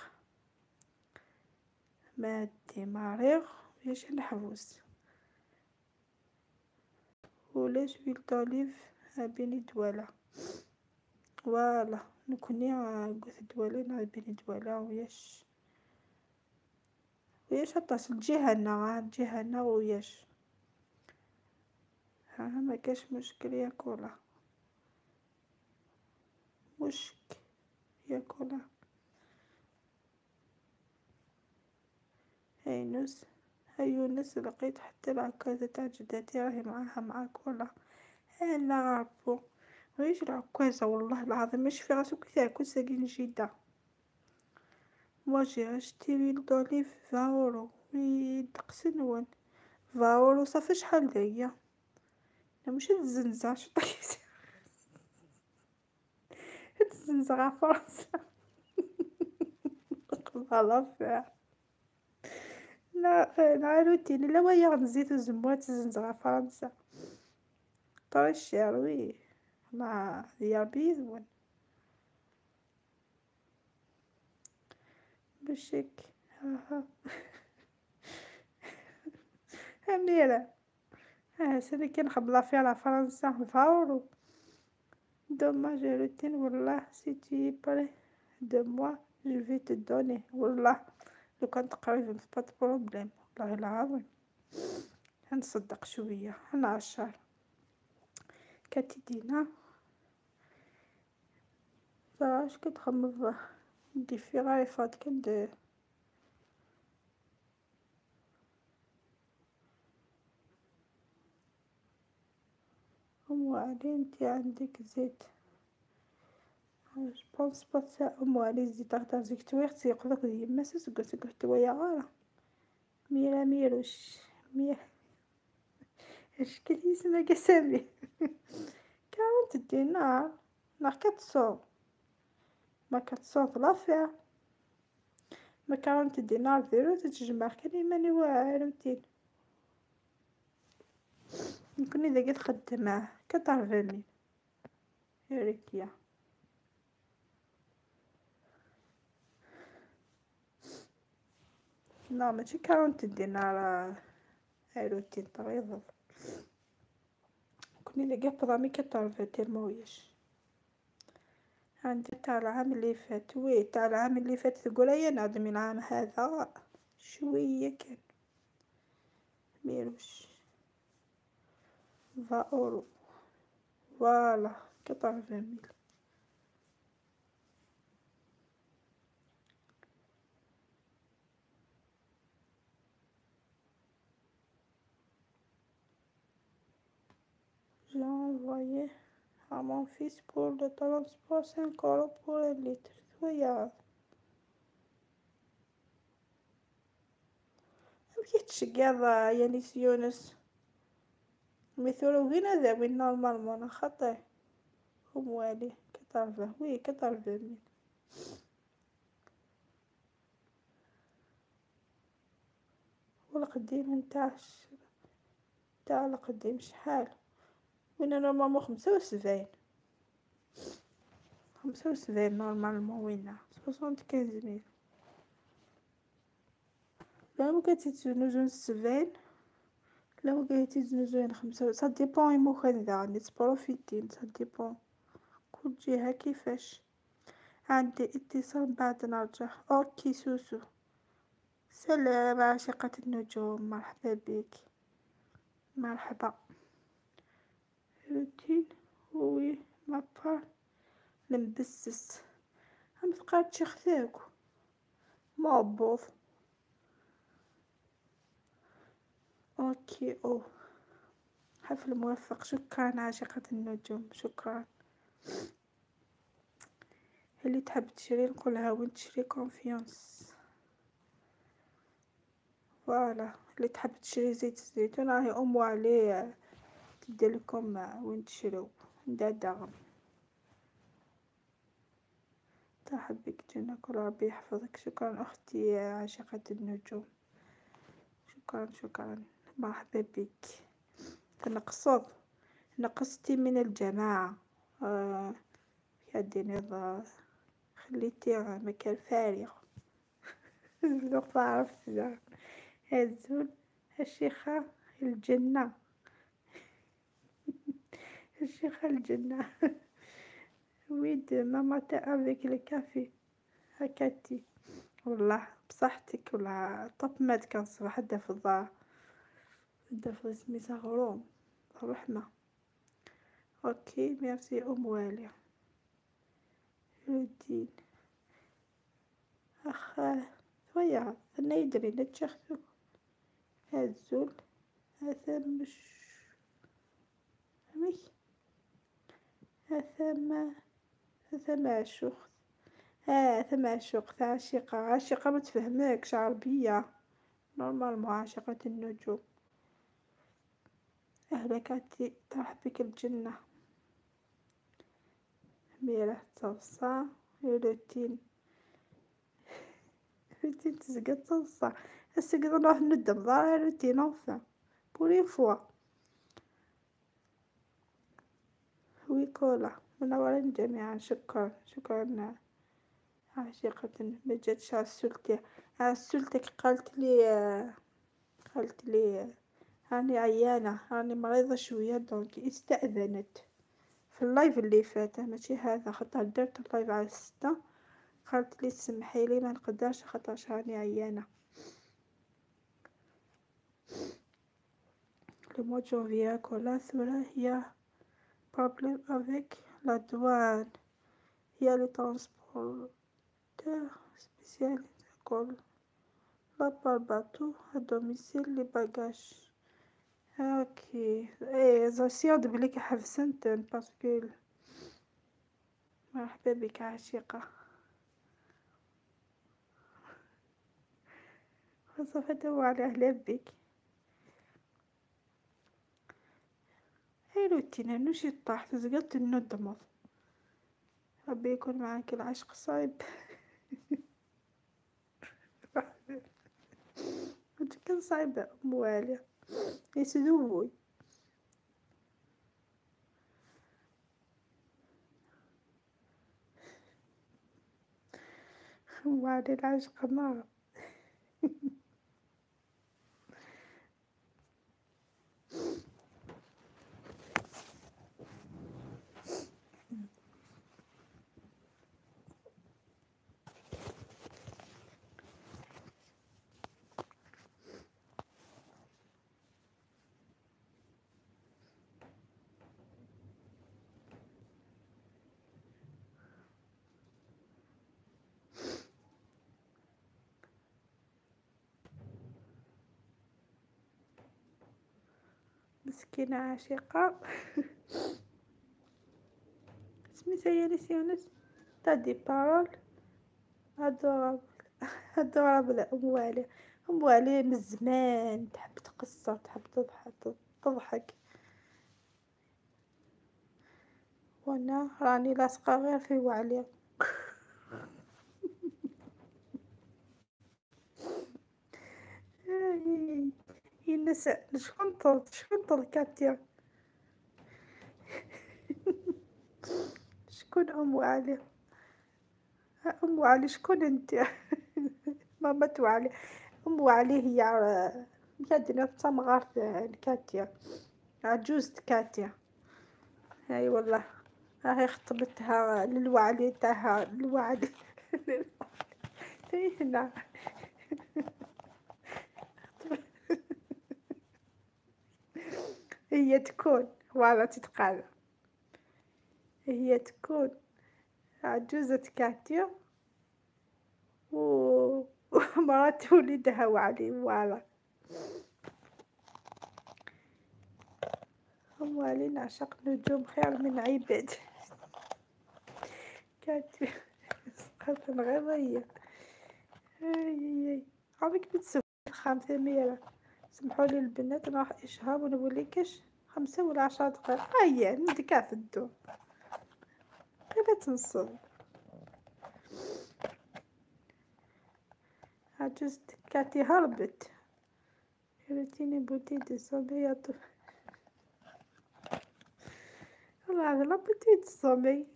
ما ديماريغ باش نحوس. ولاش huile d'olive بيني دوالا voilà نكوني قلت دوالا نا بيني دوالا. وياش وياش عطاس الجهة الجهة وياش ها ما كاش مشكل يا كولا، مشكل يا كولا. هاي نوس، هاي يونس لقيت حتى العكازة تاع جداتي راهي معاها مع كولا. لا غربو ويش العكازة والله العظيم مش في راسو كي تاكل ساكن جدا. moi j'ai acheté huile d'olive 20 euros. oui دقسنون 20 اورو صافي شحال دايا. لا ماشي تزنزع شو طيب تزنزع فرنسا غلا لا لا روتين لا ويا نزيد الزموات تزنزع فرنسا très cher oui مع يا بيزون بشك. ها أميرة ها سنة كنخبلا فيها على فرنسا فاورو dommage روتين والله si tu es près de moi je vais te donner والله لو كان تقريبا pas de problème والله العظيم. نصدق شوية نعشر كتدينا فاش كتخمم ندي في غير فات كندير ام علي انتي عندك زيت je pense pas تا ام علي زيت تهدر زيك تويغ تيقولك يما سكر سكر تويا غارة ميرا ميروش ميرا اش كي اسمها كسامي 40 دينار نا 400 ما 400 l'affaire ما 40 دينار ديرو تتجمع كان ماني واعر روتين. نكون إذا قد خدمة كتعرفني ريكيا لا ماشي 40 دينار روتين تغيظ. كوني لقيت بضامي كتعرف تيرمويش عندي تاع العام اللي فات. oui تاع العام اللي فات تقول انا نعدم العام هذا شوية كان ميروش 20 euros voilà 80000. J'ai envoyé à mon fils pour le transport 5 euros pour un litre. Regarde. كيتشقاض يانيس يونس مثلو وين هذا وين normalement خطي موالي كتعرفه oui كتعرفه مين والقديم نتاع تاع القديم شحال وين normalement 75 75 normalement وين 75000 لا مو كتتزنوزون 70 لا مو كتتزنوزون 5 ça dépend يموخان ذا نتبروفيتين ça dépend كل جهة كيفاش. عندي اتصال بعد نرجع. OK سوسو، سلام عاشقة النجوم، مرحبا بك، مرحبا. روتين oui ما با المبسس، هم تقعد خفاك ما بوف. OK او حفل موفق. شكرا عاشقة النجوم، شكرا. اللي تحب تشري نقولها وين تشري confiance. voilà اللي تحب تشري زيت الزيتون راهي ام علي تدير لكم وين تشرو عندها دعم. ترحب بك جنة، كل ربي يحفظك. شكرا اختي عاشقة النجوم، شكرا شكرا، مرحبا بك. تنقصد نقصتي من الجماعة، يا ديني خليتي مكان فارغ. الوقت عرفت هزول الشيخة الجنة، الشيخة الجنة. ويد ماما تا افيك لو كافي هكاتي. والله بصحتك، والله طب مات كان الصباح دا في الدار، دا في سميتها غروم الرحمة. OK merci ام والي رودين. اخ ويا انا يدري لا تشخصو هزول هذا مش مش هذا ما هذا معشوق، هذا معشوق. عاشقة عاشقة ما تفهمكش عربية normalement. عاشقة النجوم، أهلا كاتي، ترحب بك الجنة. ميرا تصا روتين روتين تزقى تصا السقط نروح ندم ضارة روتين enfin pour une fois. ويكولا منورين جميعا. شكرا شكرا عاشقة. ما جاتش عسولتي، عسولتك قالت لي، قالت لي راني عيانة، راني مريضة شوية، donc استأذنت في ال live اللي فات ماشي هذا، خاطر درت ال live على 6، قالت لي سمحي لي ما نقدرش خاطرش راني عيانة. le mois de janvier كولا ثورة هي problème avec la douane, il y a le transporteur spécial école là par bateau à domicile les bagages. OK ايه زاسياد بليك حفسنت parce que. مرحبا بك عاشقة. وصفته على اهلا بك. هاي روتين نوشي طاح تزقلت الندمض. ربي يكون معاك، العشق صعيب. كان صعيب موالي يسدوي. موالي العشق نار. مسكينة عاشقة. سميتها يانس يونس t'as des paroles adorables adorables. ام والي، ام والي من زمان تحب تقصر، تحب تضحك تضحك، وانا راني لاصقة غير في وعلي. الناس شكون طلت، شكون طلت كاتيا؟ شكون ام علي؟ ام علي شكون انت؟ ماما علي، ام علي هي يا تمغارت كاتيا، عجوزة كاتيا. اي والله راهي خطبتها للوعلي تاعها الوعلي هنا هي تكون فوالا تتقال، هي تكون عجوزة كاتيا ومرات وليدها وعلي فوالا. وعلي نعشق نجوم خير من عباد. كاتيا سقط غير هي. عمرك بتسوي 5 ميرا. سمحولي البنات نروح إشهار ونولي كاش 5 ولا 10 دقائق. هيا نديك في الدو قريبة تنصب. عجوزة كاتي هربت. روتيني بوتي دو صومي يا طفل. والله هذا لا بوتي دو صومي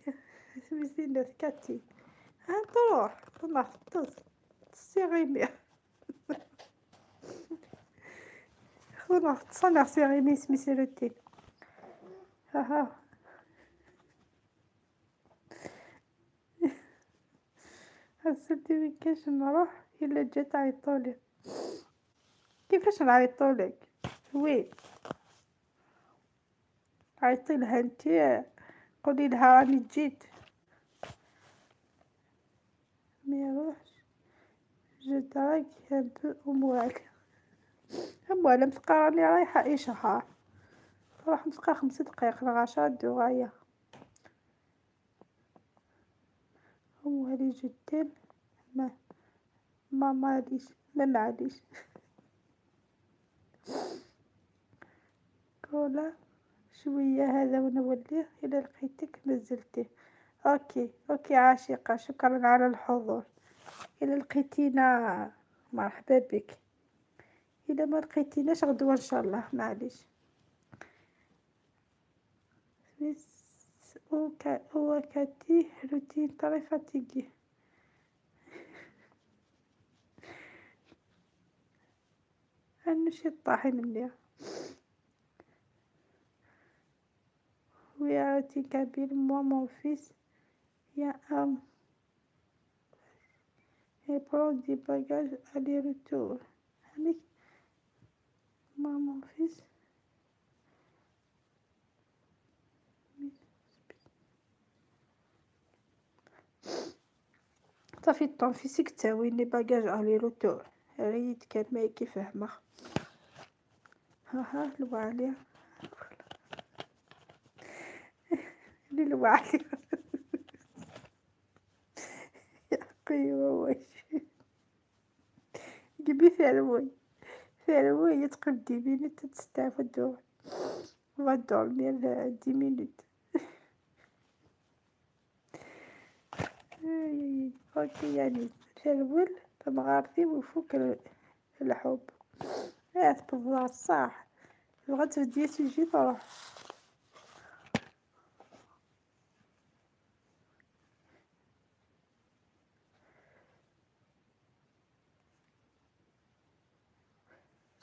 سميتي كاتي. ها تروح تروح تصيغيمي. خذنا تصنع سيغيمي سميتي روتين. ها حسيتي وين كاش نروح الا جات عيطولي. كيفاش نعيطولك؟ وين عيطي لها انتي، قولي لها راني جيت. ما يروحش je drague un peu اموال. اموال مثقا راني رايحه اشهار، راح مثقا 5 دقائق لا 10 دقايق. اموالي je t'aime. ما معليش ما معليش. كولا شويه هذا ونوليه الى لقيتك مازلتي. OK OK عاشقه، شكرا على الحضور. الى لقيتينا مرحبا بك، الى ما لقيتيناش غدوه ان شاء الله معليش. او كاتي routine très fatiguée. شي طاحين مني. Oui, routine kabyle, moi mon fils, il y a un et prend des bagages aller-retour. Avec moi mon fils. صافي ton fils تاوي les bagages aller-retour. ريت كان ما كيفهمه. ها الوالي الوالي يا قيوة واش جيبي ثروي ثروي تقدي بيني تستافدو va dormir 10 minutes. OK يعني ترول تمغارتي وفوك الحب. تبضع صح بغات تبدي تجي تروح.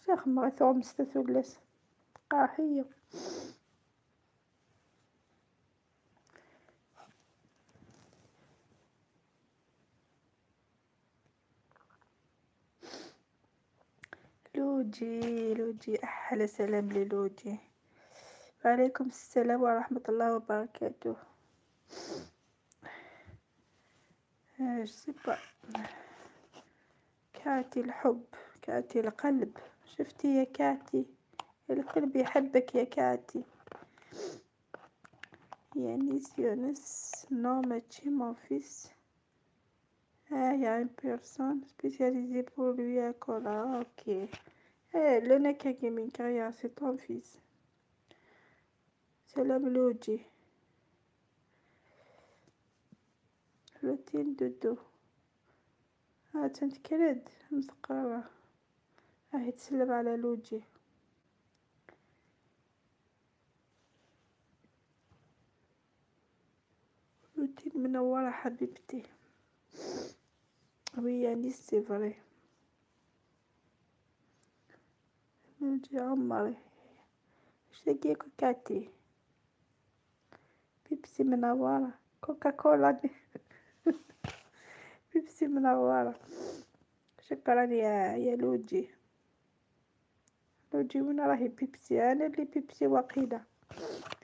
شيخ ما ثوم ستة قاحية. لوجي لوجي أحلى سلام للوجي. وعليكم السلام ورحمة الله وبركاته. je sais pas كاتي الحب كاتي القلب. شفتي يا كاتي القلب يحبك يا كاتي. يانيس يونس non ماشي mon fils. Y a une personne spécialisée pour lui à Kola. Ok. لنا كاكي كايا c'est ton fils. سلام لوجي. روتين دودو. تنتكرد مثقالة. هاي تسلم على لوجي. روتين منورة حبيبتي. oui يعني c'est vrai. نجي عمري شتاقيك كاتي. بيبسي منورة، كوكاكولا بيبسي منورة. شكرا يا لوجي. لوجي وين راهي بيبسي؟ انا اللي بيبسي واقيلا،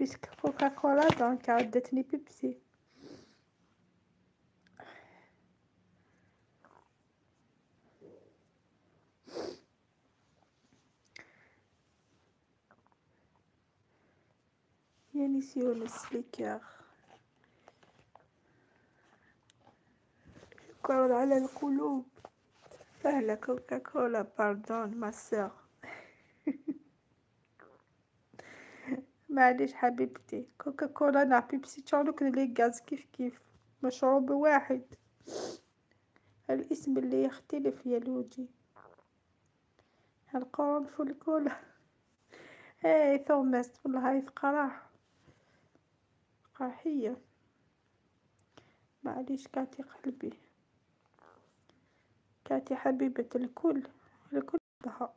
puisque كوكاكولا donc عدتني بيبسي. يانيس يونس les cœurs، شكرا على القلوب. أهلا كوكاكولا، pardon ma sœur. معليش حبيبتي، كوكاكولا مع بيبسي تشارلوك les gaz كيف كيف، مشروب واحد، الاسم اللي يختلف يا لوجي. القرنفل كولا، اي ثوماس والله هاي قراح قرحية. معليش كاتي قلبي، كاتي حبيبة الكل، الكل بها.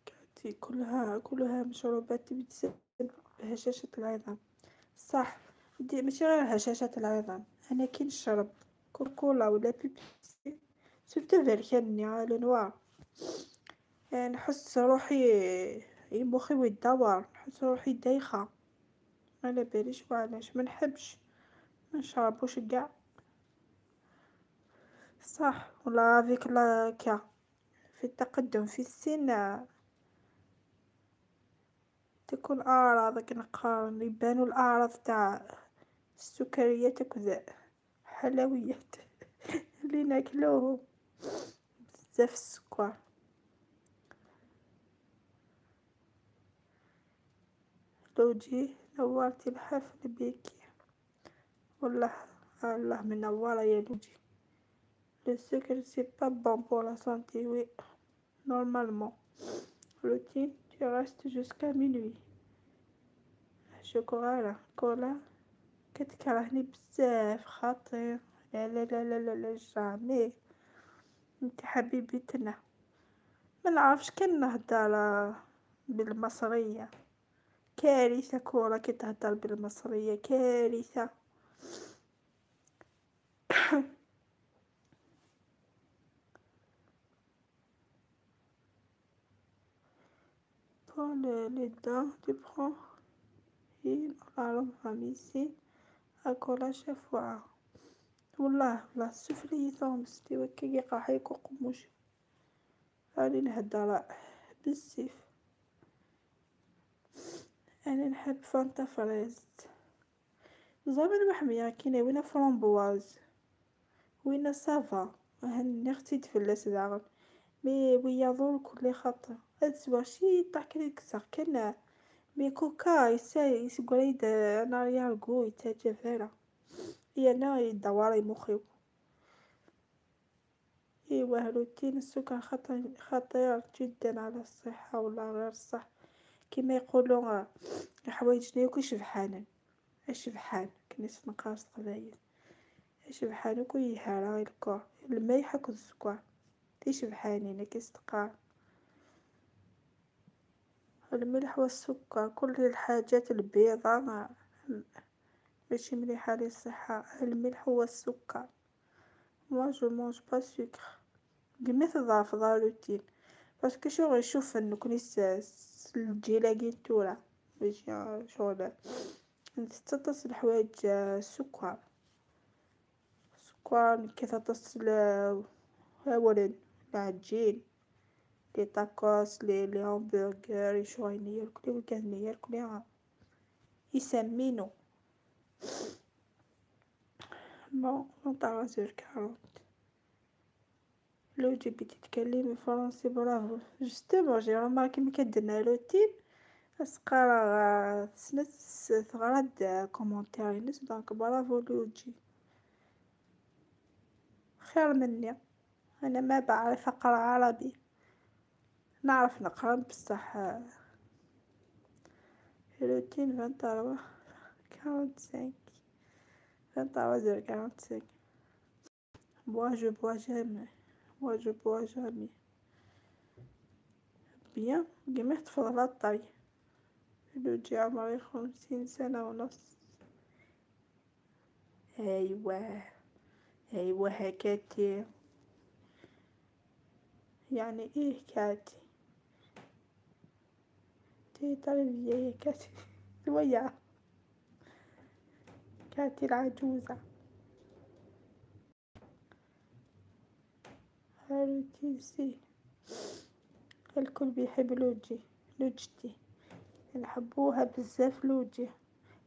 كاتي كلها مشروبات بتسبب هشاشة العظام. صح، دي ماشي غير هشاشة العظام، انا كي نشرب كوكولا ولا بيبسي surtout فالكاني le noir، نحس روحي مخي ويدور، نحس روحي دايخة، ما على باليش وعلاش، ما نحبش ما نشربوش قاع. صح ولا avec la كا في التقدم في السن تكون اعراض كنقارن يبانو الاعراض تاع السكريات وكذا حلويات اللي ناكلوهم بزاف السكر. لوجي نورتي الحفل بيكي، والله الله منورة يا لوجي. Le sucre c'est pas bon pour la santé, oui, normalement. Routine, tu restes jusqu'à minuit. شكرا كولا كتكرهني بزاف خاطر لا لا لا لا لا لا jamais. انت حبيبتنا. ما نعرفش كان نهضر بالمصرية، كارثة كورة كي تهضر بالمصرية كارثة. Pour les dents, tu prends une aromaticine à cola شفوعة. والله والله سفلي ثومستي وكي قاحيك وقموش راني نهدر بالسيف. انا نحب فانتا fraise زعما محمية كاينه وين فرامبواز وين ça va هني اختي تفلس داغ mais ويا ضور كل خاطر هاد شي طاح كسر كان mais كوكا يسقريد انا ريال يتاجا يانا يدوري مخيو. ايوا روتين السكر خطير جدا على الصحة ولا غير الصح. كما يقولوا الحوايج نيوكو شبحانا اشبحان كنيس نقاص قبايل اشبحان وكو يهرا الكور الماء يحك السكر تيشبحانين كيستقار الملح والسكر كل الحاجات البيضة ماشي مليحة للصحة. الملح والسكر moi je mange pas sucre ديما تضاف روتين parce que شغل يشوف نكونيس الجيلاكي تورا ماشي شغل تتصل الحوايج السكر سكر كي تتصل اولا العجين les tacos les hamburgers شغل ياكلو وكان ياكلو يسمينو bon 23h40. لوجي بتتكلمي فرنسي bravo. Justement j'ai remarqué ملي كديرنا روتين اسقرا تسنت ثغراد commentaire ينس donc bravo لوجي خير مني. انا ما بعرف اقرا عربي، نعرف نقرا بصح روتين 23h45 23h45. Moi je bois jamais. Moi je bois jamais. Bien كيما تفضل الطاي. لوجي عمري 50 سنة ونص. ايوا ايوا هكاتي. يعني ايه كاتي؟ تي طريفية كاتي شوية كاتي العجوزة. هاروتيسي الكل بيحب لوجي، لوجتي نحبوها بزاف. لوجي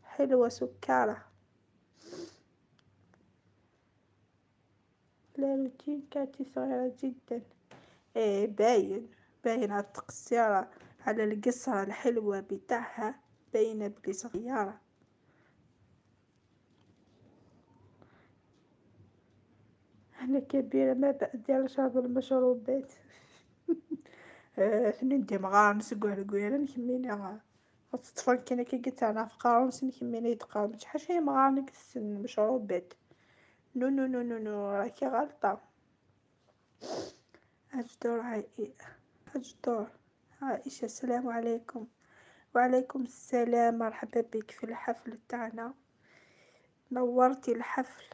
حلوة سكرة. لا روتين كاتي صغيرة جدا. ايه باين باين على التقصيرة، على القصرة الحلوة بتاعها، باينة بلي صغيرة. أنا كبيرة ما بقدر أشرب المشروبات. ثنين دي مغار نسقوه القويرة نكميني تطفل كنا كي قلت أنا في قارون نكميني يتقام شحال شي مغار نكس المشروبات. نو نو نو نو نو راكي غلطة. أجدر أجدر عائشة. السلام عليكم. وعليكم السلام، مرحبا بك في الحفل تاعنا، نورتي الحفل.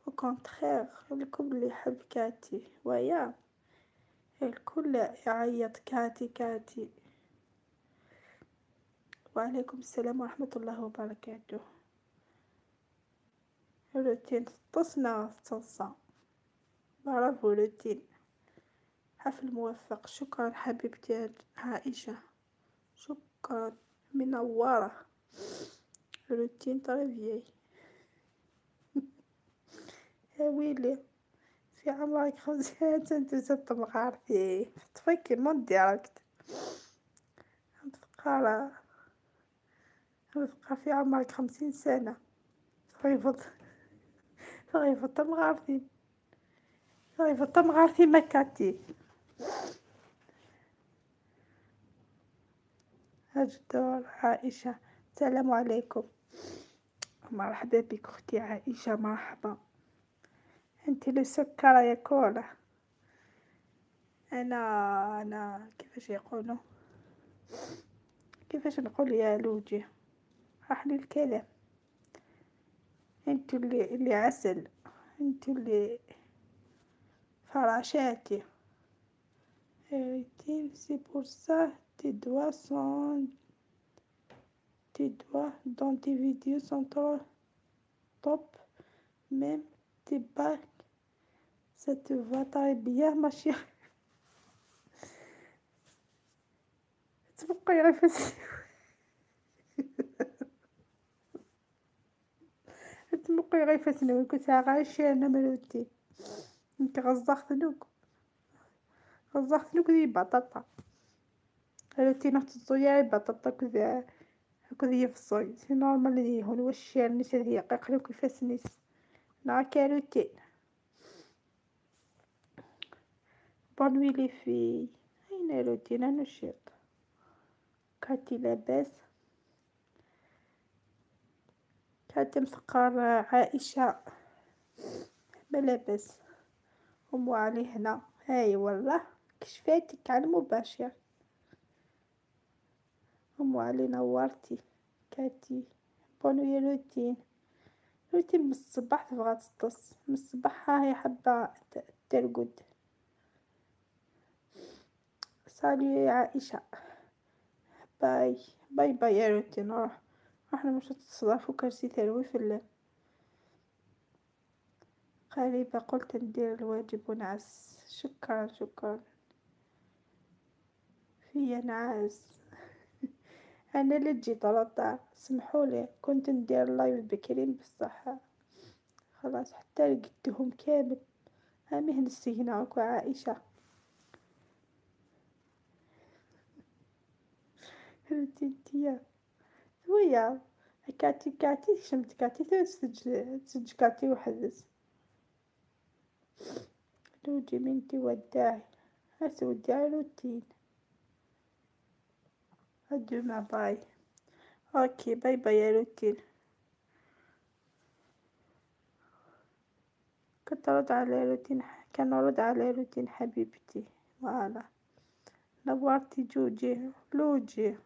Au contraire الكل يحب كاتي، ويا الكل يعيط كاتي كاتي. وعليكم السلام ورحمة الله وبركاته. روتين تصنع تصنع، برافو روتين، حفل موفق. شكرا حبيبتي عائشة، شكرا، منورة. روتين طريفيي. يا ويلي في عمرك 50 انت زدت مغارتي تفكي mon direct. تبقى في عمرك 50 سنة تغيفط تغيفط مغارتي تغيفط مغارتي مكاتي. أجدر عائشة. السلام عليكم، مرحبا بك أختي عائشة، مرحبا. انت اللي سكرة يا كولا. انا كيفاش يقولوا، كيفاش نقول يا لوجي، راح لي الكلام. انت اللي عسل، انت اللي فراشاتي. C'est pour ça tes doigts sont tes doigts dans tes vidéos sont trop top, même tes bagues ça te va très bien ma chérie. تبقي غير في تبقي غير في سنوي كنت عايشة انا ملوتي انت غزخت نوك غزخت نوك دي بطاطا روتين الصويا بطاطا كذا كذا يفصل سي نورمال لي هون واش الناس هذه قلقلو كيفاش نيس نا كاروتين. بون نوي لي في اين روتين انا شيط كاتي لاباس. كاتي مثقار عائشة ما لاباس. ام علي هنا، هاي والله كشفاتك على المباشر. ام علي نورتي كاتي. bonne nuit روتين. روتين من الصباح تبغى تطس من الصباح، هاي حابة ترقد. salut عائشة، bye bye bye يا روتين. روح احنا مش تصدافو كرسي ثروي في الليل. قريبة قلت ندير الواجب ونعس. شكرا شكرا، فيا نعاس. انا اللي تجي طلطة، سمحولي كنت ندير live بكري بصح خلاص حتى لقيتهم كامل. هامي نسيناك عائشة. روتين ويا كاتي كاتي شمت كاتي تسجل كاتي وحدس. لوجي منتي وداعي هسوداعي روتين. adieu ما bye. OK bye bye يا روتين. كنت رد على روتين، كنرد على روتين حبيبتي. voilà نورتي جوجي لوجي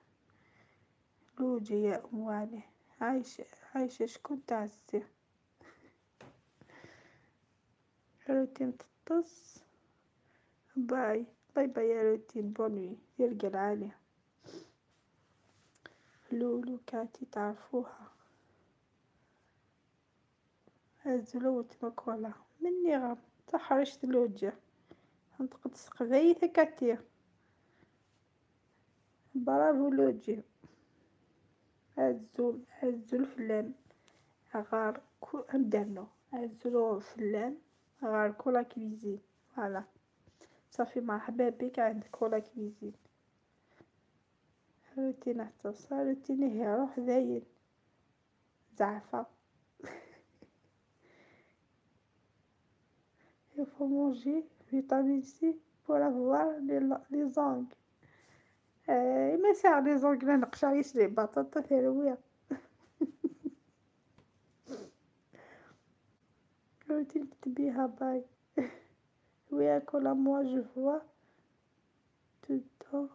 لوجي يا ام علي. عايشة عايشة شكون تعزي؟ روتين تطس. bye bye bye يا روتين، bonne nuit، يرقى العالية. لولو كاتي تعرفوها؟ هزلوت ماكولا مني غا تحرشت لوجه نطقت سقفايث كاتي. برافو لوجي. هزول هزول فلان غار كو عندنا هزولو فلان غار كولا كويزين. voilà صافي مرحبا بك عند كولا كويزين. روتين حتى صار روتين هي روح ذاين زعفة. Il faut manger vitamine C pour avoir les ongles. ما ساعة les ongles نقشع يشري بطاطا ثروية. روتين كتبيها bye. Oui, كولا moi je vois tout le temps.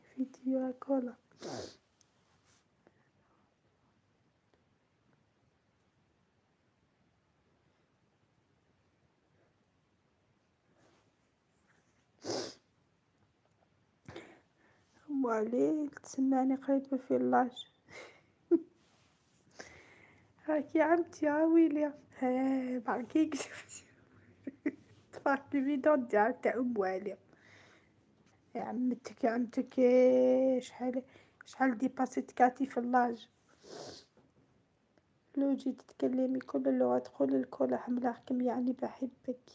فيديو كولا. ام علي تسمعني قريبة في l'âge. راكي عمتي يا ويلي. ها باكي تفرجي فيديو ديال تاع ام علي. يا عمتك يا عمتك شحال شحال dépassé كاتي في l'âge. لو جيت تتكلمي كل اللغات قولي الكل حملاكم يعني بحبك.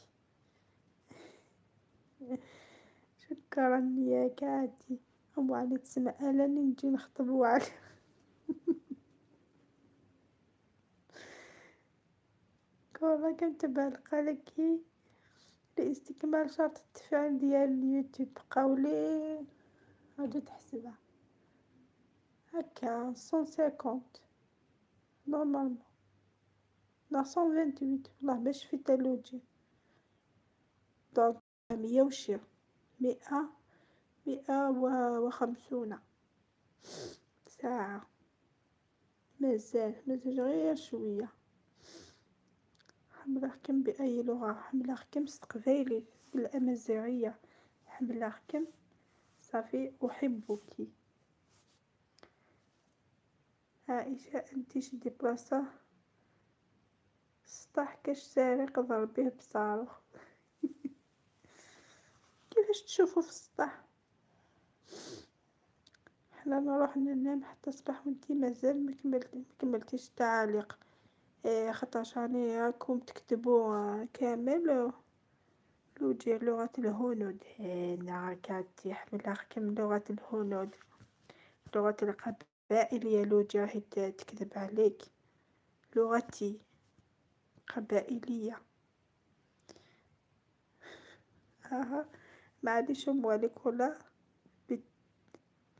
شكرا يا كاتي. ام علي تسمع انا نجي نخطب وعلي. كولا كنت بالقالك لاستكمال شرط التفاعل ديال اليوتيوب. بقاولي غادي تحسبها هكا 150 normalement لا 128. والله باش في تلوجي donc 100 وشي 100 150 ساعة. مازال مازال غير شوية. حملاكم بأي لغة؟ حملاكم ستقبايلي بالأمازيغية. حملاكم صافي أحبك. عائشة أنتي شدي بلاصة سطح كاش سارق ضربيه بصاروخ. كيفاش تشوفوا في السطح؟ حنا نروح ننام حتى الصباح وانتي مازال مكملتيش التعاليق. خاطرش راني راكم تكتبوا كامل لوجي لغة الهنود. هنا كاتي حملاكم لغة الهنود، لغة القبائل يا لوجي راهي تكذب عليك. لغتي قبائلية. معليش ام عليك ولا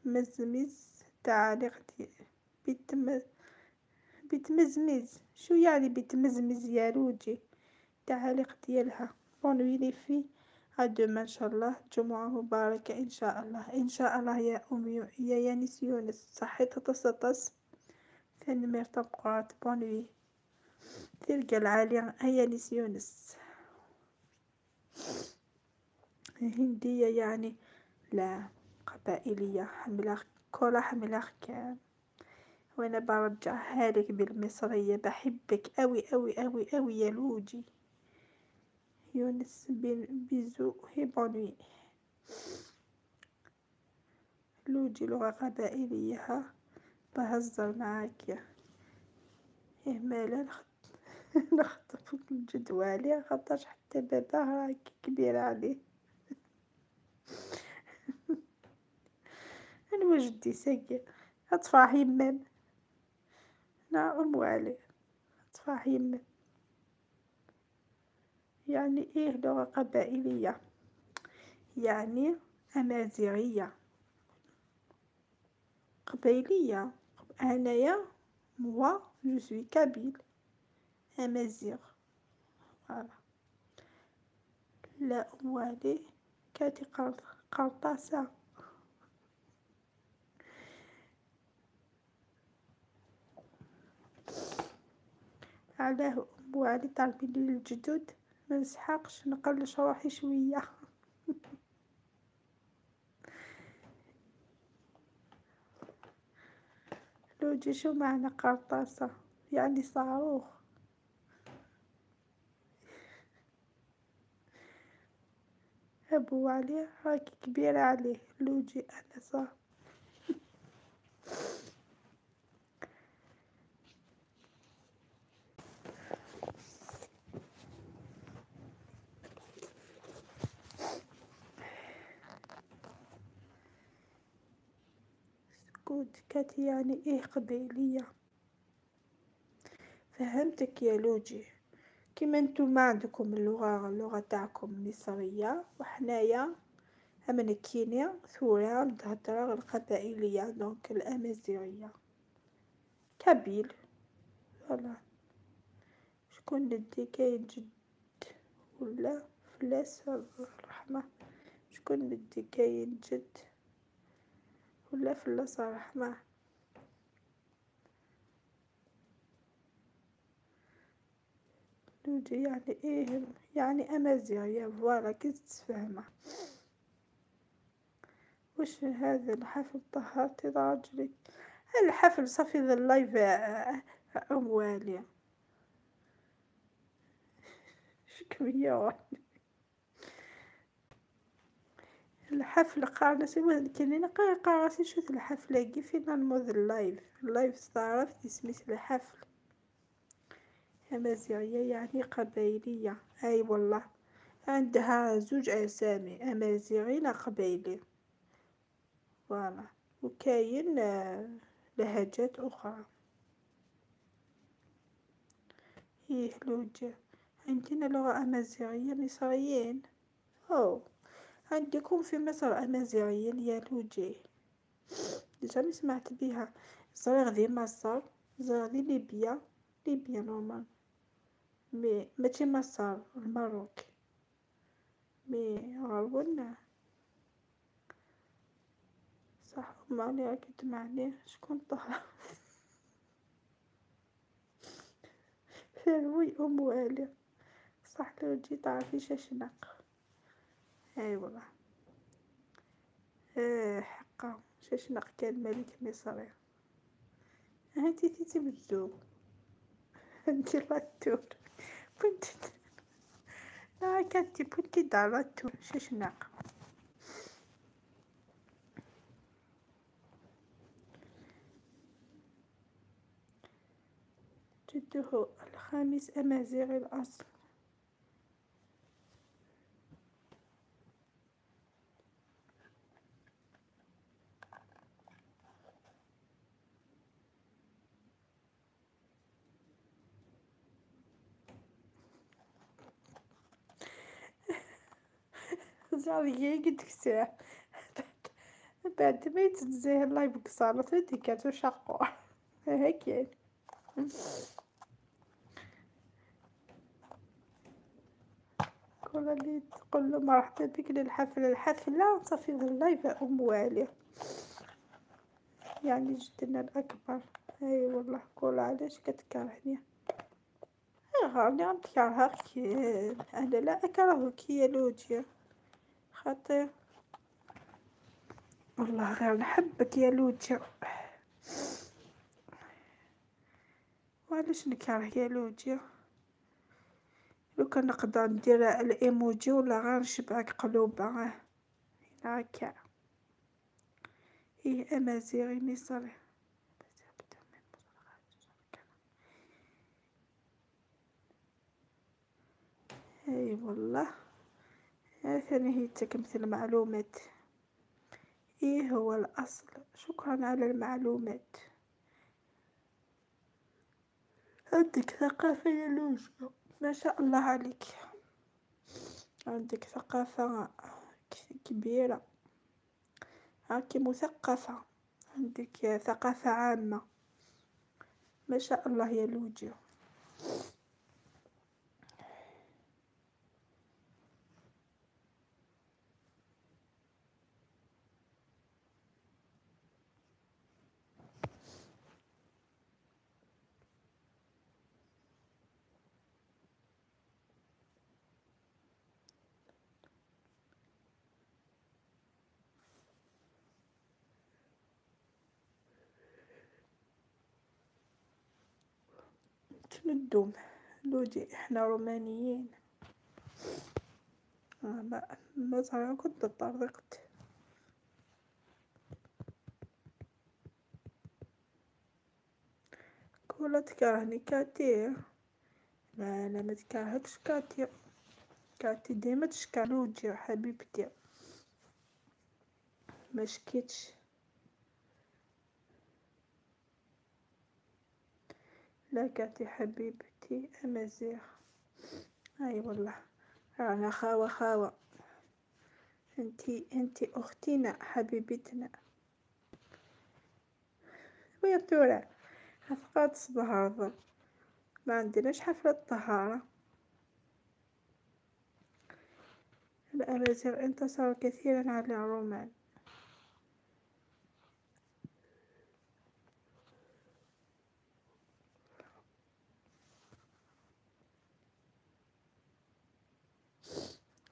بتمزمز تعاليق بتمزمز. شو يعني بتمزمز يا لوجي؟ تعاليق ديالها. bonne nuit les filles، à demain ان شاء الله. جمعة مباركة ان شاء الله. ان شاء الله يا ام يا يانس يونس. صحيت تصطص ثاني مرتبقات. bonne nuit تلقى العالية يانس يونس. هندية يعني لا قبائلية. حملة كولا حملة كام. وانا برجعها لك بالمصرية. بحبك اوي اوي اوي اوي يا لوجي يونس. bisous et bonne nuit. لوجي لغة قبائلية. ها بهزر معاك يا إهمالا. نخطف الجدوالي خاطرش حتى باباه راك كبير عليه. انا وجدي ساقي اطفاح يمام. انا ام علي اطفاح يمام. يعني ايه لغة قبائلية؟ يعني امازيغية قبائلية. انايا Moi je suis kabyle amazigh voilà. لا أم علي كاتي قرطاسة. علاه أم علي تعرفي لي الجدود ما نسحقش نقلش روحي شوية. لوجي شو معنى قرطاسة؟ يعني صاروخ. أبو علي راكي كبيرة عليه لوجي أنا صح. سكوت كاتي يعني إيه قبيلية. فهمتك يا لوجي، كيما نتوما عندكم اللغة تاعكم مصرية، وحنايا أمن كينيا ثورة نهضر القبائلية donc الأمازيغية kabyle voilà. شكون ندي كاين جد ولا فلاس الرحمة؟ شكون ندي كاين جد ولا فلاس الرحمة؟ لوجي يعني إيه؟ يعني أمازيغية voilà كي تتفاهمها. واش هذا الحفل طهرتي راجلك؟ الحفل صافي ذا ال live أموالي شكوية الحفل قارنسي كاينين قارنسي شوف الحفلة كيف نموذ ال live، ال live تعرف سميت الحفل. أمازيغية يعني قبايلية، أي والله عندها زوج أسامي، أمازيغي لا قبايلي voilà. وكاين لهجات أخرى. إيه لوجه عندنا لغة أمازيغية مصريين، أو عندكم في مصر أمازيغيين يا لوجي؟ jamais سمعت بها. زريغ ذي مصر، زريغ ذي ليبيا، ليبيا normal mais ماشي مصر المروك mais غربنا صح. أم علي راكي تمعني شكون طه فروي أم علي صح. لو جي تعرفي شاشنق؟ اي والله حقا شاشنق كان ملك مصري. انتي تيتي بزو انتي لاتور بنتي كانتي بنتي داراتو شاشنق. جده الخامس أمازيغي الأصل. زعما قد كساع بعد ما يتنزه ال live قصارة ديكاتو شاقو هكا. كل اللي تقول له مرحبا بك للحفلة، الحفلة صافي ال live أم والي يعني جدنا الأكبر. أي والله كل علاش كتكرهني؟ راني غنكرهك أنا، لا أكرهك يا لوجيا خاطر والله غير نحبك يا لوجيا. وعلاش نكره يا لوجيا؟ لو كان نقدر ندير الايموجي ولا غير نشبعك قلوبه هكا. ايه امازيغي مصري. اي والله ثاني هي تكمل المعلومات. ايه هو الاصل؟ شكرا على المعلومات. عندك ثقافة يا لوجيا ما شاء الله عليك، عندك ثقافة كبيرة، راكي مثقفة، عندك ثقافة عامة. ما شاء الله يا لوجي. تندم لوجي، احنا رومانيين. ما صار كنت طرقت. كولا تكرهني كاتي. لا لا ما تكرهكش كاتي، كاتي ديما تشكى لوجي حبيبتي، ما شكيتش. لا كاتي حبيبتي أمازيغ. أي والله رانا خاوة خاوة، انتي أختنا حبيبتنا. ويا تورا حفقات صباح، ما عندناش حفلة طهارة. الأمازيغ انتصروا كثيرا على الرومان.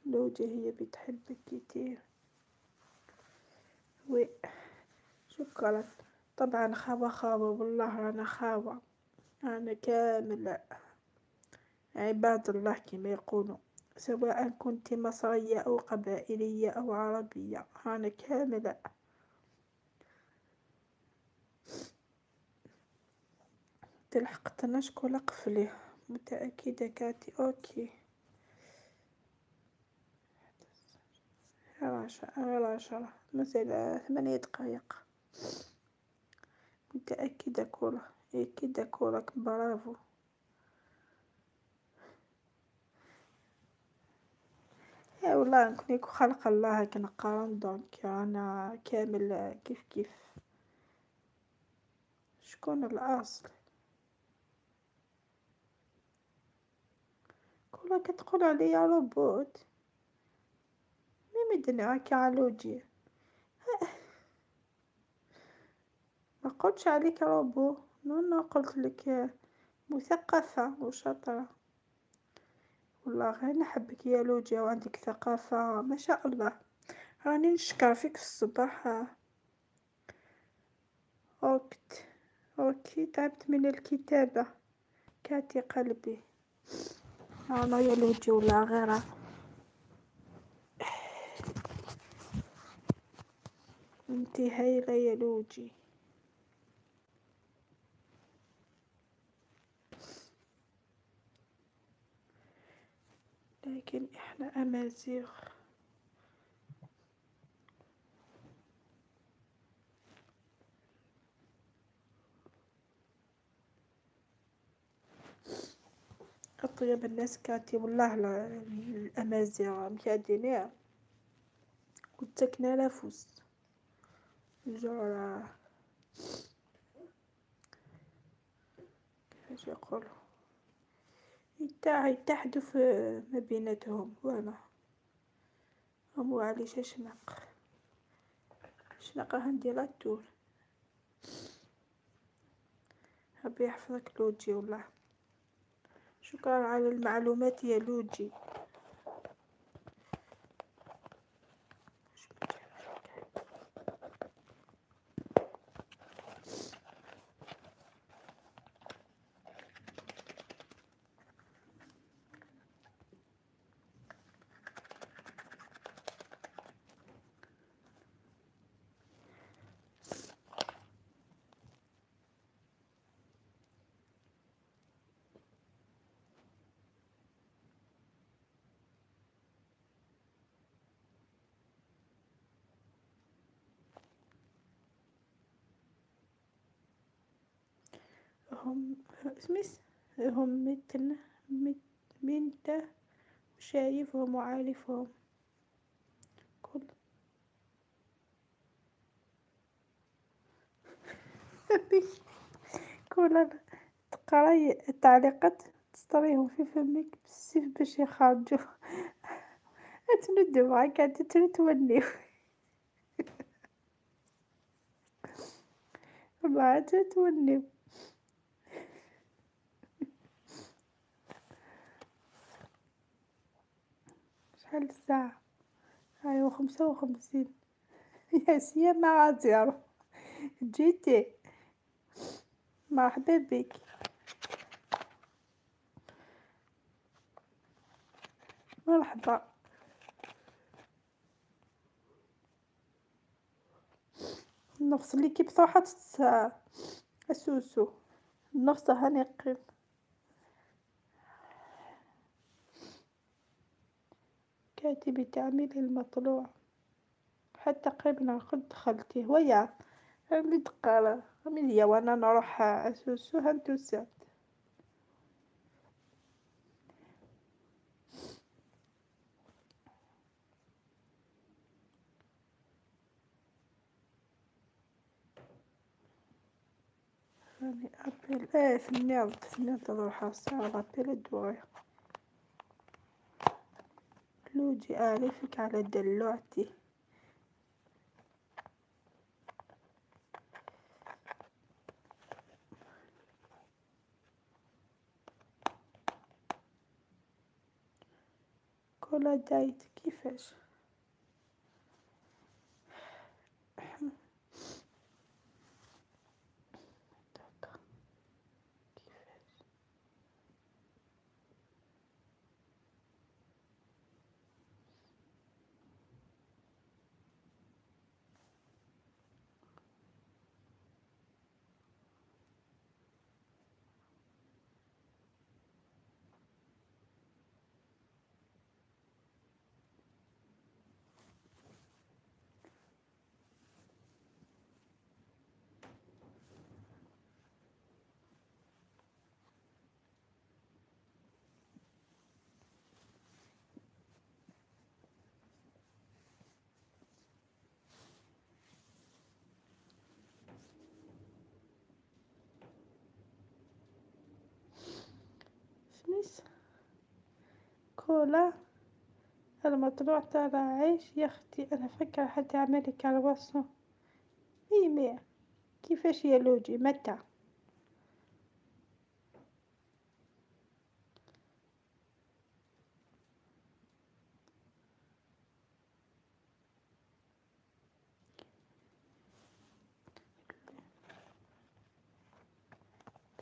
لوجي هي بتحبك كتير. وي شكرا. طبعا خاوة خاوة، والله رانا خاوة، رانا كامل عباد الله كما يقولوا، سواء كنت مصرية أو قبائلية أو عربية، رانا كاملة. تلحقتنا شكون قفلي متأكدة كاتي. أوكي 10، مازال 8 دقايق. متأكدة كولا، أكيدة كولا، برافو. يا والله نكون خلق الله كنقارن، دونك رانا كامل كيف كيف. شكون الأصل؟ كولا كتقول عليا روبوت، ميمي هاكا علوجي. ما قلتش عليك robot، non non، قلت لك مثقفة وشاطرة. والله غير نحبك يا لوجيا وعندك ثقافة ما شاء الله. راني نشكر فيك في الصباح. OK تعبت من الكتابة كاتي قلبي. انا يا لوجي ولا غيره. انتي هايلة يا لوجي. لكن احنا امازيغ. اطيب الناس كاتي والله الامازيغ مكادينير وتكنا لافوس جورا كيفاش يقولوا يتحدوا في ما بيناتهم. فوالا هم علي شنق شنق عندي لا تور. ربي يحفظك لوجي والله. شكرا على المعلومات يا لوجي. هم اسمس هم مثل منت شايفهم وعارفهم كل كل تقراي التعليقات تسطريهم في فمك بالسيف باش يخرجو أتندم هاكا تتولي و الله تتولي. شحال الساعه، هايا 55، يا سيما زيرو، جيتي مرحبا بيك. مرحبا. نفس ليكيب تروح أسوسو، النفس هاني قريب. كاتبي تعميل المطلوع، حتى قريب نرقد دخلتي ويا راني تقرا و أنا نروح أسوسو هانتوسات. راني أبل ايه ثنيض نروح أبل دوغي. لوجي أعرفك على دلوعتي. كولا دايت كيفاش؟ سميس كولا المطلوع تاع العيش يا اختي. انا فكرة حتى اعملي كرواسون. اي كيفاش يا لوجي متى؟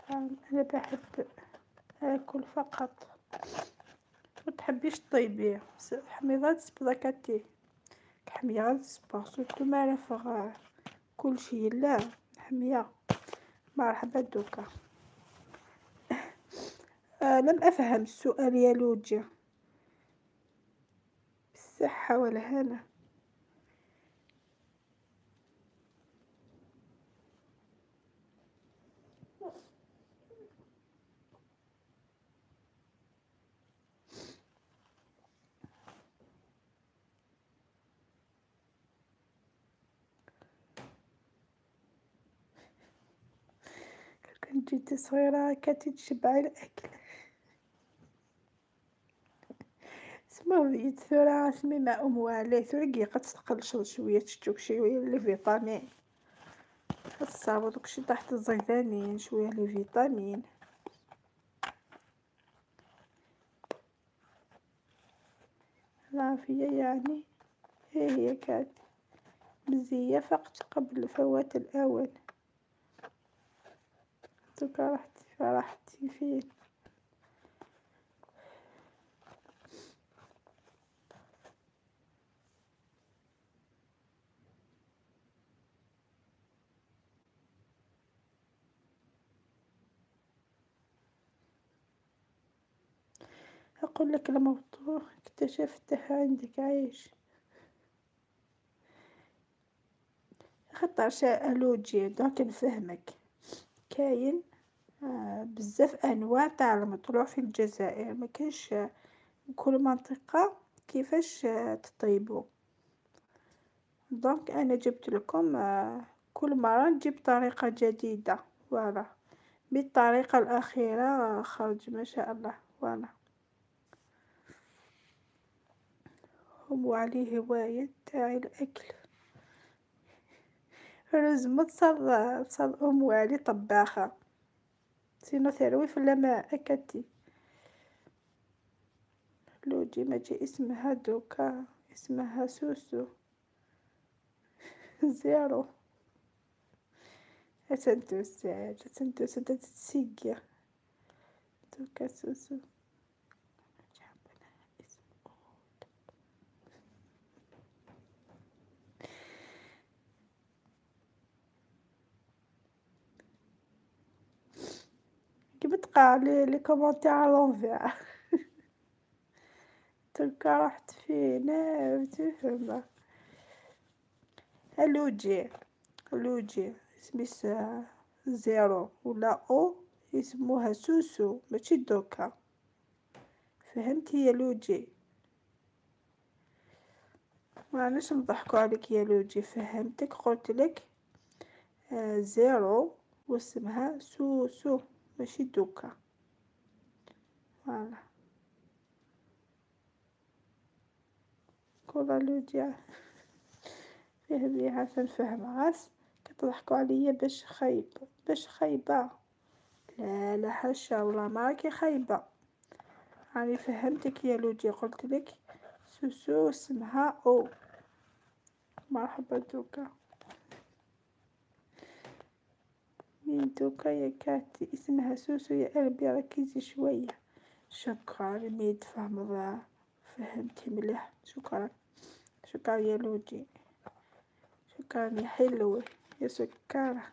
انا بحب اكل فقط. ما تحبيش طيبيه حميضات سبلاكاتي حميضات سبا سورتو ما رافغ كلشي لا حمية. مرحبا دوكا. لم افهم السؤال يا لوجيا. بالصحة والهنا. كنت جيت صغيرة كانت تشبع الأكل. سما وليت ثورة سمي مع أم والي ثورة قد تقلشر شوية تشوك شوية les vitamines الصابو دوكشي تحت الزيتانين شوية les vitamines. العافية يعني هي كانت مزية فقط قبل فوات الأوان. دوكا رحتي فين؟ أقول لك الموضوع اكتشفته عندك عايش خطر شاء دوك نفهمك. كاين بزاف انواع تاع المطلوع في الجزائر، ما كاينش كل منطقه كيفاش تطيبو. donc انا جبت لكم كل مره نجيب طريقه جديده. voilà بالطريقة الأخيرة خرج ما شاء الله، voilà. أم علي هواية تاعي الأكل، لازم تصير أم علي طباخه، sinon تروي في لما أكلتي. لوجي ماشي اسمها دوكا، اسمها سوسو زيرو. أتنتوسد تتسيقي دوكا سوسو. كيما تقرا les commentaires à l'envers. دوكا رحت فينا تفهم. لوجي لوجي سميس زيرو ولا او يسموها سوسو ماشي دوكا، فهمتي يا لوجي؟ معليش نضحكو عليك يا لوجي، فهمتك، قلت لك زيرو واسمها سوسو ماشي دوكا. voilà كولا لوجي فهميها عشان نفهم غاس. كتضحكو عليا باش خايب، باش خايبة. لا لا حاشا والله ما راكي خايبة، راني فهمتك يا لوجي، قلت لك سوسو اسمها او. مرحبا دوكا، مين دوكا يا كاتي؟ اسمها سوسو يا قلبي، ركزي شوية. شكرا مي تفهم، فهمتي مليح، شكرا شكرا يا لوجي، شكرا يا حلوة يا سكرة.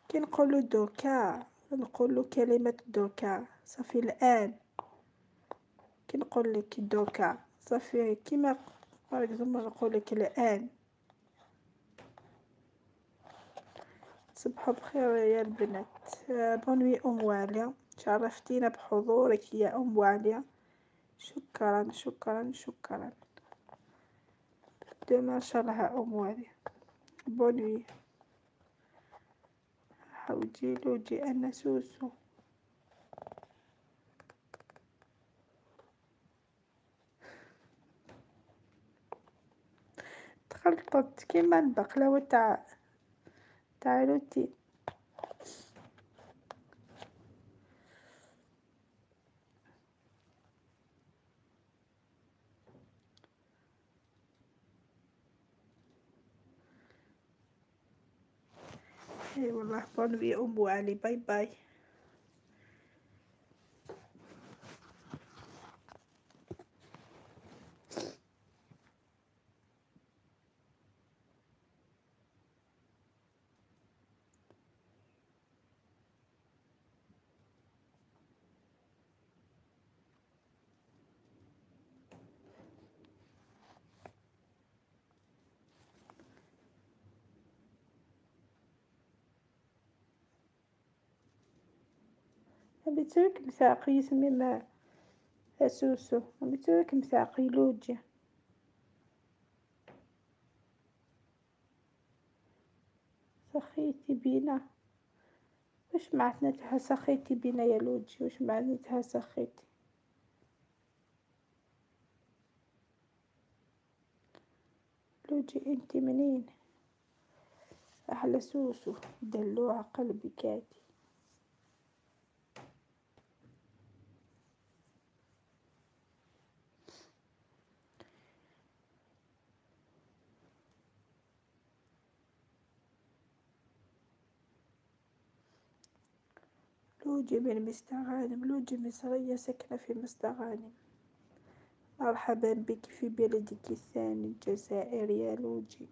كي نقولو دوكا نقولو كلمة دوكا صافي الآن، كي نقول لك دوكا صافي كيما par exemple نقول لك الآن. تصبحوا بخير يا البنات. bonne nuit أم واليا، شرفتينا بحضورك يا أم واليا، شكرا شكرا شكرا. demain إن شاء الله أم واليا. bonne nuit. حوجي لوجي أنا سوسو. تخلطت كيما البقلاوة تاع روتين. اي والله bonne nuit ام علي، bye bye. بترك مساقي يسمي ما سوسو، بترك مساقي لوجي. سخيتي بينا، واش معناتها سخيتي بينا يا لوجي؟ واش معناتها سخيتي؟ لوجي انتي منين؟ احلى سوسو دلوع قلبي كاتي. لوجي من مستغانم، لوجي مصرية ساكنة في مستغانم. مرحبا بك في بلدك الثاني الجزائر يا لوجي.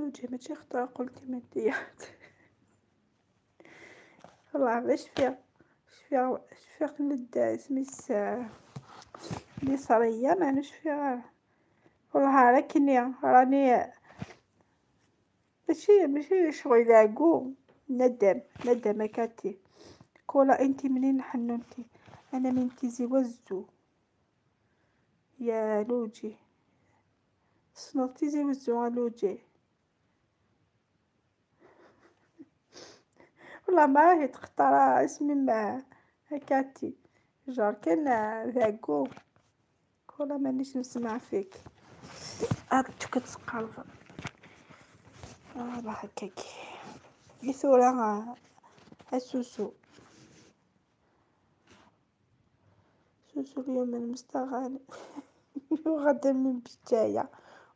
لوجي ماشي خطرا قلتي من تيارت والله ما شفيغ، شفيغ شفيغ ند سميتس مصريا مانيش شفيغ، والله راكني راني ماشي شغل ذاقو ندم، ندم كاتي. كولا انتي منين حنونتي؟ انا من تيزي وزو يا لوجي. سنو تيزي وزو لوجي. والله ما راهي تختار اسمي ما هكاتي جار كان ذاقو. كولا مانيش نسمع فيك. هاك كتسقرب. هكاك. يثورا السوسو. سوسو اليوم المستغانم. وغدا من بجاية.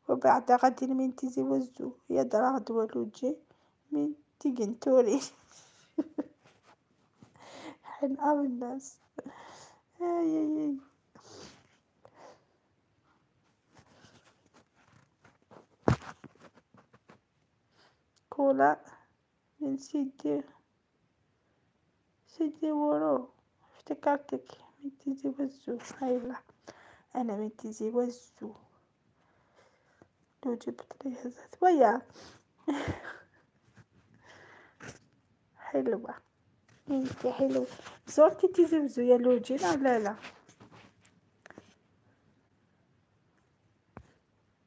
وبعد غد من تيزي وزو. يا درا غدوة لوجي من تيقنتوري. حن أو الناس. اي اي اي. كولا من سيدي، سيدي ورو. افتكرتك من تيزي وزو. هايلة أنا من تيزي وزو. لو جبت لي هزت ويا حلوة انتي حلوة. زرتي تيزي وزو يا لوجي؟ لا لا لا.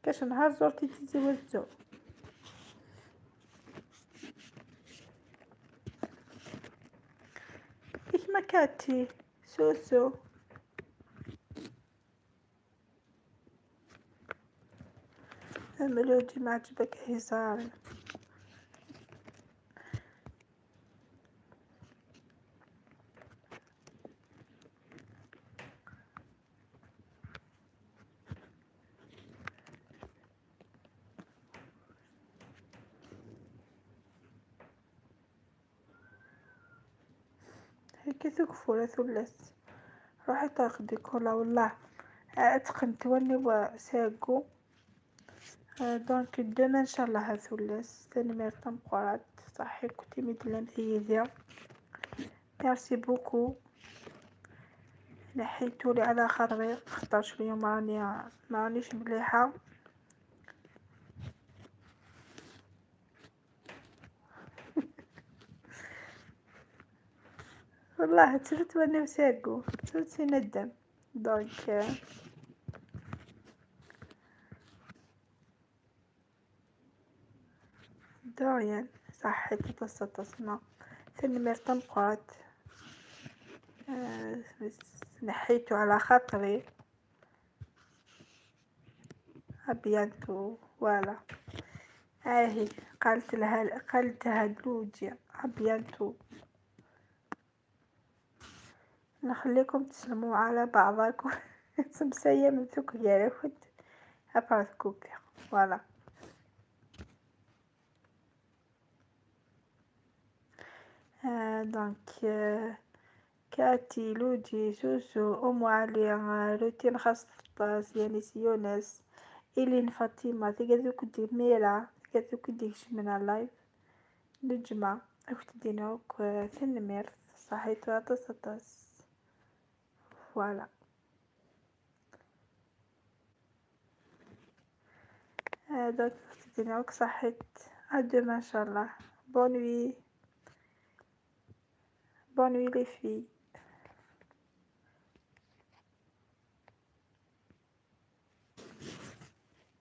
كاش نهار زرتي تيزي وزو؟ كيف ما كاتي سوسو. ملوجي ما عجبك هزار. هيك ثكفورة ثلث. روحي تاخدي كولا والله اتقنت وني وساقو. دونك دوما ان شاء الله ثلث ثاني ميرتا مقرات. صحي كنتي مدلم ثيذيا. ميرسي بوكو. نحيتولي على خاطري خاطرش اليوم مانيش مليحة. والله ترت وانا وساقو ترت ندم. دونك دوريان صحيت تصنا ثاني ميرتا مقرات. نحيتو على خاطري. ابيانتو فوالا. اهي قالت لها، قالتها لوجيا ابيانتو. نخليكم تسلموا على بعضكم. تمسايا من ثوك يا رفد ابارت كوبير فوالا. دونك كاتي لوجي سوسو ام علي روتين خاص طاس يانيس يونس إلين فاطمة تيكادو كدي ميرا تيكادو كدي شمنا لايف نجمة اكت دينوك ثنمير صحيتو اطاس اطاس فوالا. دونك دينوك صحيت à demain ان شاء الله. Bonne nuit. Bonne nuit les filles.